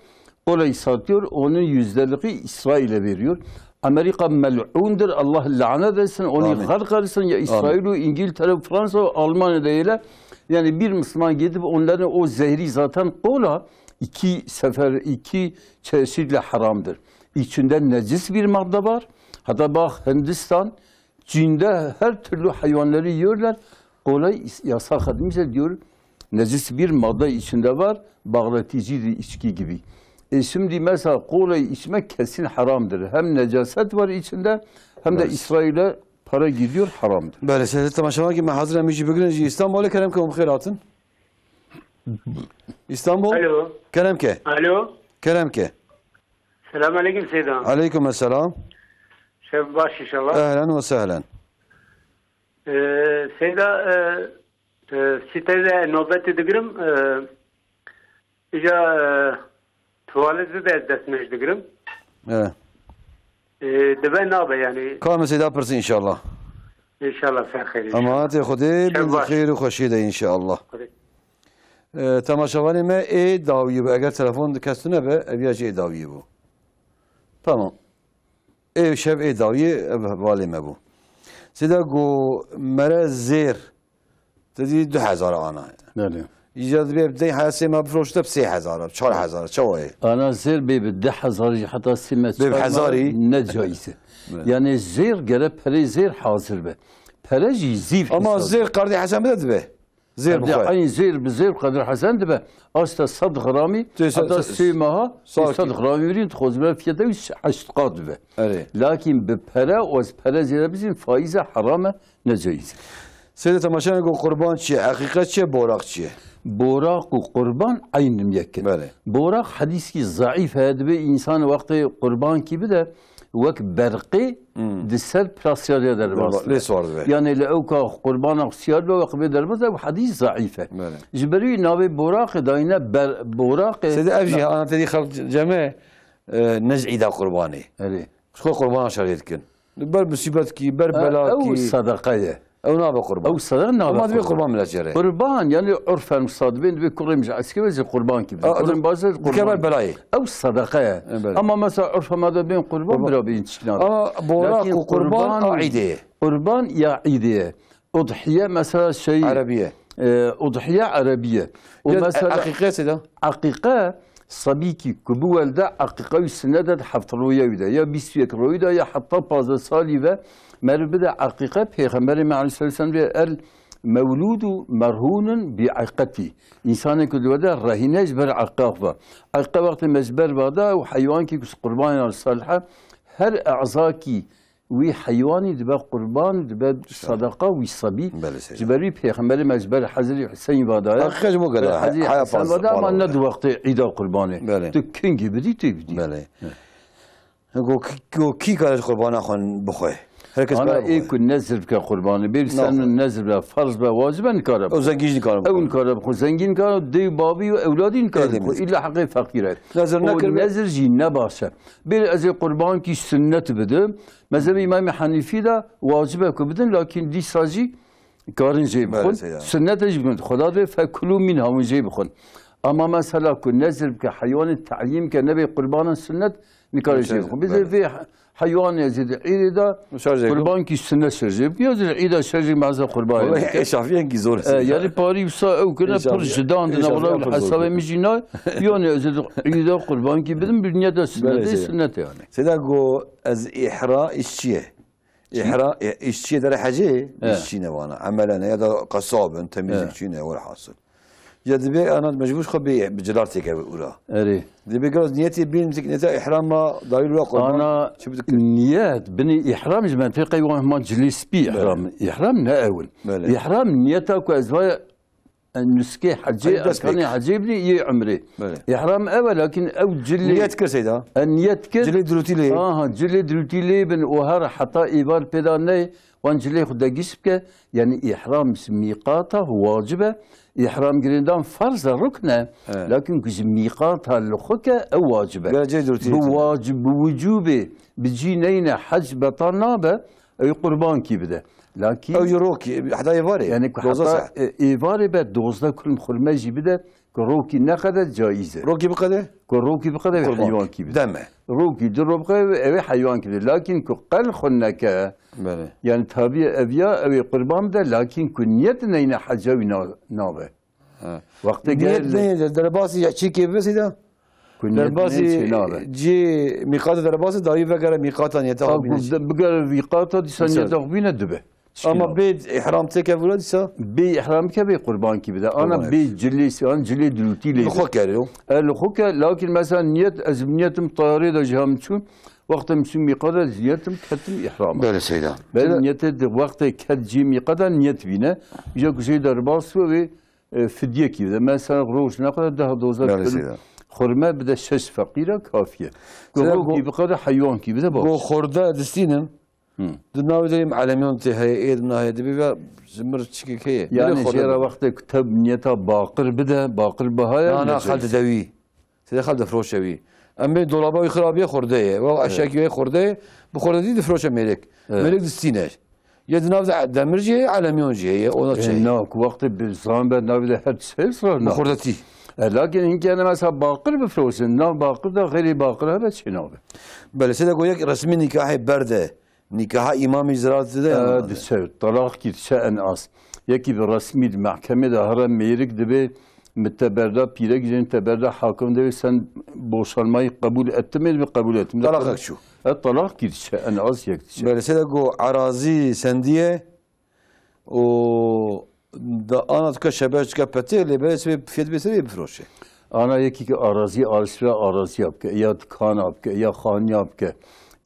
kolayı satıyor. Onun yüzdelik İsrail'e veriyor. Amerika mel'undur. Allah lanet etsin. Onu Amin. Gark etsin. Ya Amin. İsrail, İngiltere, Fransa, Almanya da öyle. Yani bir Müslüman gidip onların o zehri zaten kola iki sefer, iki çeşitle haramdır. İçinde necis bir madde var. Hatta bak Hindistan, Çin'de her türlü hayvanları yiyorlar. Kola is-, yasak etmişler diyor. Necis bir madde içinde var. Bağlatıcıdır içki gibi. E şimdi mesela kola içmek kesin haramdır. Hem necaset var içinde hem de Evet. İsrail'e para gidiyor, haramdır. Belê, seyda temaşevanekî me hazir em jî bigirin jî Îstanbulê kerem ke hûn bi xêr hatin. İstanbul. Alo. Kerem ke. Alo. Kerem ke. Selam aleyküm Seyda. Aleyküm selam. Şev baş inşallah. Ehlen ve sehlen. Ee, Seyda, e, e, sitede nobeti digirim. E, îca, e, tuvalet de destmêj digirim. Evet. E, dibe nabe yani. Ka me Seyda pirsin inşallah. İnşallah sen xeyr inşallah. Emanetê Xwedê bin baş. Xeyr û xweşiyê de inşallah. Xwedê. E, temaşevanê me ê dawiyê bû. Eger telefon di kes tune be, ev ya jî ê dawiyê bû. Tamam. Ê şev ê dawiyê, ev hevalê me bû. Sêda go mere zêr. Te dî du hezar ana. Belê. Îca dibê dey hesê me bifroşte bi sê hezar, bi çar hezar, çawa ye? Ana zêr bê bi du hezar jî heta sê me Bê bi çar me hezarî? Ne caiz e. Evet. Yani zêr gere perê zêr hazir be. Pere jî zîv Ama hesab zêr be. Qardê Hesen bide dibe. Zêr Qardê bixwe. Eyn zêr bi zêr Qardê Hesen dibe. Asta sed gramî, Tê se-, heta se-, sê meha, sakin. Sed gramî verîn, dixwazim fiyete wî heşt qat dibe. Erê. Lakin bi pere, û ez pere zêre bizîn, faize heram e, ne caiz e. Seyde temaşe go qurban çi ye? Eqîqe çi ye? Boraq çi ye? Boraq û qurban eyn in yekin. Belê. Boraq hedîskî zeîf heye, dibê însan wextê qurbankî bide, wek berqê Hmm. di ser pirasiyariya derbas Derba-, dibe. Lê swar dibe. Yani li ewka qurbana siyar be, wek bê derbas, ew hedîs zeîf e. Belê. Ji ber wî navê boraqê dayine ber-, boraqê Seyde ev jî Na- ana tedî xelk ceme, e, ne ji îda qurbanê. Erê. Ji xwe qurbana şerê dikin. Ber musîbetkî, ber E, belakî. Ew sedeqe ye. Ew nabe qurban. Ew sedeqe nabe Ama divê qurban. Qurban bile jere. Qurban, yani urfen wisa dibên, divê kurê min ji eske ve ji qurban kî bidin. A, Kurê min baş e, dike qurban. Ber belayê. Ew sedeqe ye. E, belê. Ama mesela urfa me de bên qurban, Qurban. Bira bên çikna. Ama boraq Lakin û qurban qurban a îdê ye. Qurban ya îdê ye. Udhiye mesela şey, Erebiye. E, udhiye erebiye. O Ya mesela eqîqe seyda? Eqîqe, sabîkî ku biwelde eqîqe wî sinet e di heft royê wî de, ya bîst û yek royê de, ya heta pazdeh salî ve meriv bide eqîqe, Pêxemberê me aleyhisselam vê el mewlûdu merhûnun bi eqetî. Însanê ku li werde rehîne ji ber eqîqe ve. Eqîqe wextê me ji ber vada û heywankî ku qurbanê salih e, her ezakî wî heywanî dibe qurban, dibe Şahane. Sedeqa wî sebî. Belê, seyda. Ji ber wî Pêxemberê me ji ber Hezrî Huseyîn va daye. Heqîqet ji bo geda, Hezrî heya Hesen fazla va daye, ama bağlı ne oldu. Di wextê îda qurbanê. Belê. Tu kingî bidî, tu bidî. Belê. Go ki-, go kî kare ji qurbana xwe bixwe? Her kes Ana bere ê bixwe. Ku nezir bike qurbanê, bêr ser Naxwe. Min nezir be, ferz be, wacib e, nikare O bixwe. Zengî jî nikare Ew bixwe. Nikare bixwe, zengî nikare, dê û bavî û ewladî nikare Ê bixwe. Demî. Îlla heqê feqîr e. Nezir O nekiribe. Nezir jî ne baş e. Bêr ez ê qurbankî sunnet bidim. Mezhebê Îmamê Henîfî de wacib e ku bidin, lakin dîsa jî karin jê bixwin. Belê, seyda. Sunnet e jî bixwin. Xweda dê fekulû mînha hûn jê bixwin. Ama mesela ku nezir bike, heywanê te'lîm ke, nebe qurbanan sunnet, nikare jê Belê, bixwin. Bizê belê. Vê he-, heywanê ez ê di îdê de Şer jê bixwin. Qurbankî sunnet şer jê bixwin. Ya ez ê di îda şer jê meza qurbanê Wallahî bike. Ê şafiyên kî zor E, seyda. Yani parî wisa ew kine Ê pir şafiyan, ji dan ê dine, wala şafiyan pir zor hesabê kine. Min jî nay. Yani ez ê di îda qurbankî bidim, bi niyeta sunnet Belê, seyda. Sunnet yani. Seyda go ez îhra îşçi ye. Çi? Îhra, e, îşçiyê dere hecê, He. Îşçî ne vana. Emele ne ya da qesab in, temizlikçî ne, welhasil. Ya dibê ana mecbûr xwe bê bi cilar têkeve ûra. Erê. Dibê gelo niyetê bîn, niyeta îhrama dayî ûra qurban Ana çi bidikin? Niyet, binê îhram ji mentîqeyê wan hema cilê spî Belê. Îhram. Îhram ne ew in. Belê. Îhram niyeta ku ez vaya E, nuskê hecê, Hayır, dest erkanê pêk. Hecê bidî, yê umrê. Belê. Îhram ev e, lakin ew cilê Niyet kir seyda. E, niyet kir. Cilê dirûtî lê. Aha, cilê dirûtî lê bin û her heta êvar pêda neyê, wan cilê xwe de giş bike. Yani îhram ji mîqata wacib e. Îhram girêndan ferz e, rukn e. Evet. Lakin ku ji mîqata li xwe ke ew wacib e. Gel cilê dirûtî Bi lê. Wacib, bi wicûbê, bi cî neyne hec betal nabe. Ew qurbankî bide. Lakin Ew yê rokî, heta êvarê, yani ku dozdeh heta, saet. E, êvarê be dozdeh kulm xurme jî bide, ku rokî neqede caiz e. Rokî biqede? Ku rokî biqede ve Qurbankî. Heywankî bide. Deme. Rokî du rok biqede ve ew ê heywankî bide. Lakin ku qel xwe neke, Belê. Yani tabi ev ya ew ê qurban bide, lakin ku niyet neyne heca wî na-, nabe. Ha. Wextê Niyet gel- neyê de, derbasî ya çîkê bibe seyda? Ku niyet Derbasî neyê çê nabe. Cî mîqata derbasî dawî vegere mîqata niyeta Taw xwe bîne ku çi? De-, bigere mîqata dîsa Misal. Niyeta xwe bîne dibe. Çi Ama nabe? Bê îhram têke vura dîsa? Bê îhram ke bê qurbankî bide. Ana Qurban bê et. Cilê sê, an cilê dirûtî lê Li xwe bide. Kerê o. E, li xwe ke, lakin mesela niyet, ez niyetim tayarê de ji hem çû. Wextê min çû mîqata niyetim ketim îhrama. Belê seyda. Belê Seyda. Niyetê de wextê ket cî mîqata niyet bîne. Îja ku jê derbas we wê e, fidyekî bide. Mesela roj neqede deh doza Belê, kirin seyda. Xurme bide şeş feqîre kafiye. Seyda, Rokî go- biqede heywankî bide baş. Go xorde distînin. Hı. Di navê de yêm elemyon tê heye, ê di nahê dibî ve ji mir çikek heye. Yani Nirê xorde jêra dibe. Wextê ku te niyeta baqir bide, baqir bahaya Na, na, nece. Xel dide wî. Seyda xel difiroşe wî. Em bê dolaba wî xirabiye xorde ye. Wa Evet. eşyakî wê xorde ye. Bi xorde dî difiroşe mêrek. Evet. Mêrek distîne. Yê di nav de demir jî heye, elemyon jî heye. Ona E, çi? Na, ku wextê bi zan be navê de her tişt heye, zan Bi na. xordetî. E, lakin hinkî hene mesela baqir bifroşin. Nav baqir de xeyrî baqir hebe çê nabe. Belê, seyda go yek resmî nîkahê berde. Nîkaha îmamî ziraat dide ya E, na? Diçe, talaq kî diçe en az. Yekî bi resmî di mehkemê de here mêrik dibê, min te berda pîrek jî te berda hakim dibê sen boşanmayı kabul ettin mi, bi kabul ettim. Talaqek çû. E, talaq kî diçe, en az yek diçe. Belê, seyda go erazî sendiye û da ana dike şebe dike petê, lê belê sibê fiyet bê serê bifroşe. Ana yekî ki arazî, alişvera araziya bike, ya dikana bike, ya xaniya bike,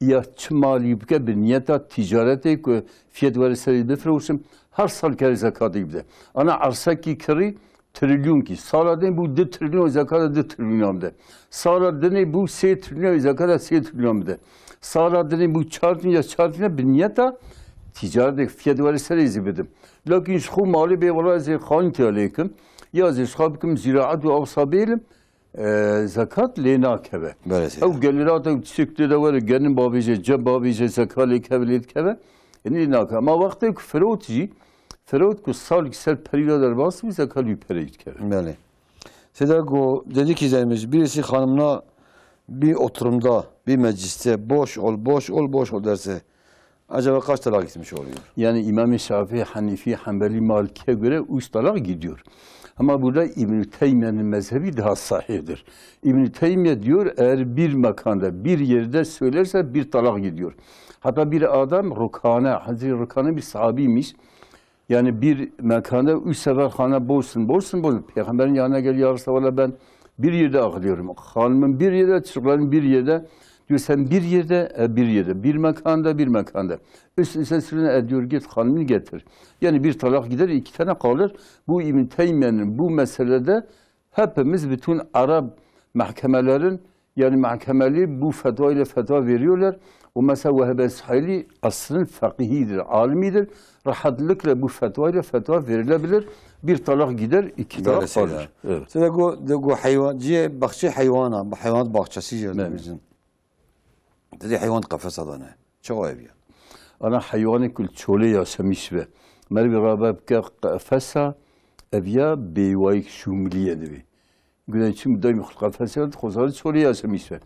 ya çi malî bike, bi niyeta ticaretê ku fiyet were serê bifroşim, her sal kerê zekatê bide. Ana ersekî kirî, trilyonkî. Sala din bû du trilyon, zekata du trilyona bide. Sala dinê bû sê trilyon, zekata sê trilyon bide. Sala dinê bû çar trilyon, çar trilyon bi niyeta ticaretê fiyet were serê zî bidim. Lakin ji xwe malê bê wela ez ê xanî tê lê kim. Ya ez ê ji xwe bikim zîraet û awsa bêlim, e, zekat lê nakeve. Belê seyda. Ew gelirata ew tiştek tê de were, gelin babêje, cem babêje, zekat lê keve, lê dikeve. Yanî lê nakeve. Ama wextê ku firot jî, firot ku salkî ser perî ve derbas bû, zekat wî pereyî dikeve. Belê. Seyda go, dedi ki izleyicimiz, birisi hanımına bir oturumda, bir mecliste boş ol, boş ol, boş ol derse, acaba kaç talak gitmiş oluyor? Yani İmam-ı Şafii, Hanefi, Hanbeli, Maliki'ye göre üç talak gidiyor. Ama burada İbn-i Teymiye'nin mezhebi daha sahihtir. İbn-i Teymiye diyor, eğer bir mekanda, bir yerde söylerse bir talak gidiyor. Hatta bir adam Rukane, Hazreti Rukane bir sahabiymiş. Yani bir mekanda üç sefer hanım boşsun, boşsun, boşsun. Peygamberin yanına gel, "Ya Resulallah, ben bir yerde ağlıyorum. Hanımım bir yerde, çocuklarım bir yerde." Diyor, "Sen bir yerde, e, bir yerde. Bir mekanda, bir mekanda." Üst üste sürüne, e, diyor, "Git hanımını getir." Yani bir talak gider, iki tane kalır. Bu İbn Teymiye'nin bu meselede hepimiz, bütün Arap mahkemelerin, yani mahkemeli bu fetva ile fetva veriyorlar. O mesela Vehbe Suheyli asrın fakihidir, alimidir. Rahatlıkla bu fetva ile fetva verilebilir. Bir talak gider, iki talak Belê seyda. Kalır. Evet. Seyda go, de go heywan, cihê baxçe heywana, bu hayvanat bahçesi ya Belê. bizim. Dedi heywan qefesa dane. Çawa ev ya? Ana heywanê kul çolê yaşamış ve. Mervi rabe bike qefesa, ev ya bêwayik şumliye dibi. Güne çim daim qefesa, xozarı çolê yaşamış ve.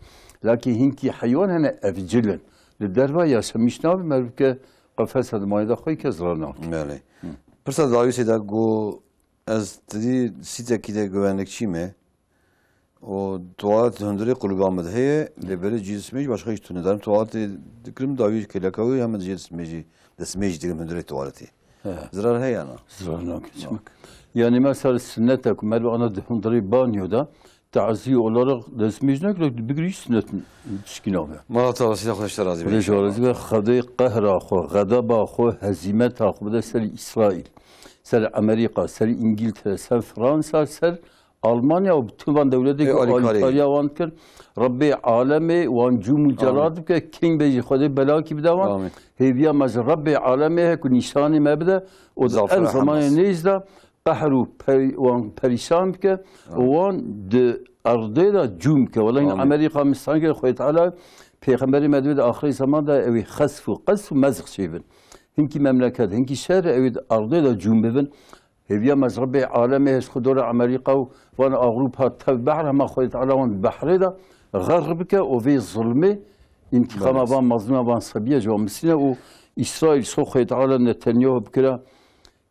Lakin hinkî heywan hene evcilin. Li derva yaşamış nabi, mervi bike qefesa dimayda xwe ke zrar nake. Belê. Hı. Pirsa dawî seyda go, ez tedî sîtekî de güvenlikçî me. O tuwalet hundirê qulûba min de heye, lê berê cî destmêj başqa hiç tune. Derim tuwaletê dikirim, dawî kêleka wî hemen cî destmêjî, destmêjî dikirim hundirê tuwaletê. He. Zirar heye na? Zirar nake. Yok. Yani mesela sünnete ku merve ana di hundirê banyo da tazî olarak destmêj nake, bigirî sünnet tişkî nake. Mala te Resîla Xwedê ji te razî be. Xwedê ji we razî be, Xwedê qehra xwe, xedeba xwe, hezîmeta xwe bide ser Îsraîl, ser Amerîka, ser Îngîltere, ser Fransa, ser Almanya û bütün van dewletê Ê ku alîkarî. Alîkariya wan dikir, Rebbê alemê wan cûm û Amîn. Celal dike, keng be jî Xwedê belakî bide wan. Amîn. Hêviya me ji Rebbê alemê he ku nîşanî me bide û di Zafira en zamanê Hamas. Nêz de qehr û per-, wan perîşan bike û Amîn. Wan di erdê de cûm bike. Wela hîn Amîn. Amerîka mistan kir, Xwedê Teala pêxemberê me divê di axirê zaman de ew ê xesf û qesf û mezq çêbin. Hinkî memleket, hinkî şer ew ê di erdê de cûm bibin. Hêviya me ji Rebbê alemê hêj xwe dora Amerîka û van Ewropa tev behr, hema Xwedê Teala wan di behrê de xerq bike û vê zulmê întîqama Belê. Van mezlûma van sebîye ji wan bisîne û Îsraîl ji xwe Xwedê Teala Netanyahu bikira,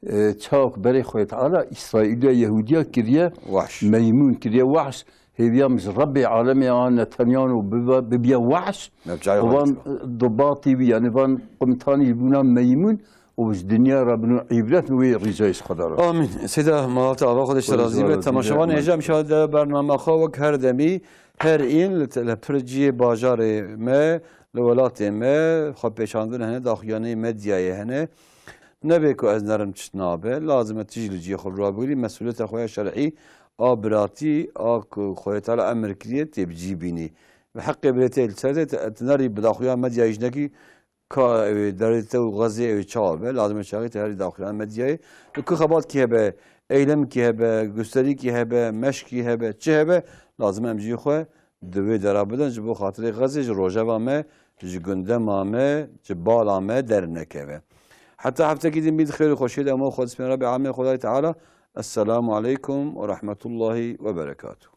e, çawk berê Xwedê Teala Îsraîliya Yehûdiya kiriye Wahş. Meymûn, kiriye wahş. Hêviya min ji Rebbê alemê a Netanyahu bibe-, bibiye wahş. Mevcayê û van, xwe diçû. E, dubatî wî, yani van komutanî bûna meymûn û ji dinya re bûna îbret û wê rîcayê ji xwe dara. Amîn. Seyda Malat Ava Xwedê ji te razî be. Temaşevan hêja mişa de bername xwe wek her demî her în li te-, li pir cihê bajarê me, li welatê me, xwe pêşandin hene, daxuyanî medyayê hene. Nebe ku ez nerim tişt nabe, lazim e tu jî li cihê xwe li rû bigirî, mesûliyeta xwe ya şer'î, a biratî, a ku Xwedê Teala emir kiriye, tê bi cî bînî. Bi heqê birê te li ser te, te, tu nerî bi daxuya medyayê jinekî ka ew ê derê te û xezê ew ê çawa be, lazim e çaxê te herî daxuya medyayê. Li ku xebatkî hebe, eylemkî hebe, gusterîkî hebe, meşkî hebe, çi hebe, lazim e em cihê xwe di wê dera bidin, ji bo xatirê xezê ji rojeva me, ji gundema me, ji bala me dernekeve. Heta heftekî din bît xêr û xweşiyê de, em û xwe dismên Rebê Alemê Xwedayê Teala. Esselamu aleykum ve rahmetullahi ve berekatuhu.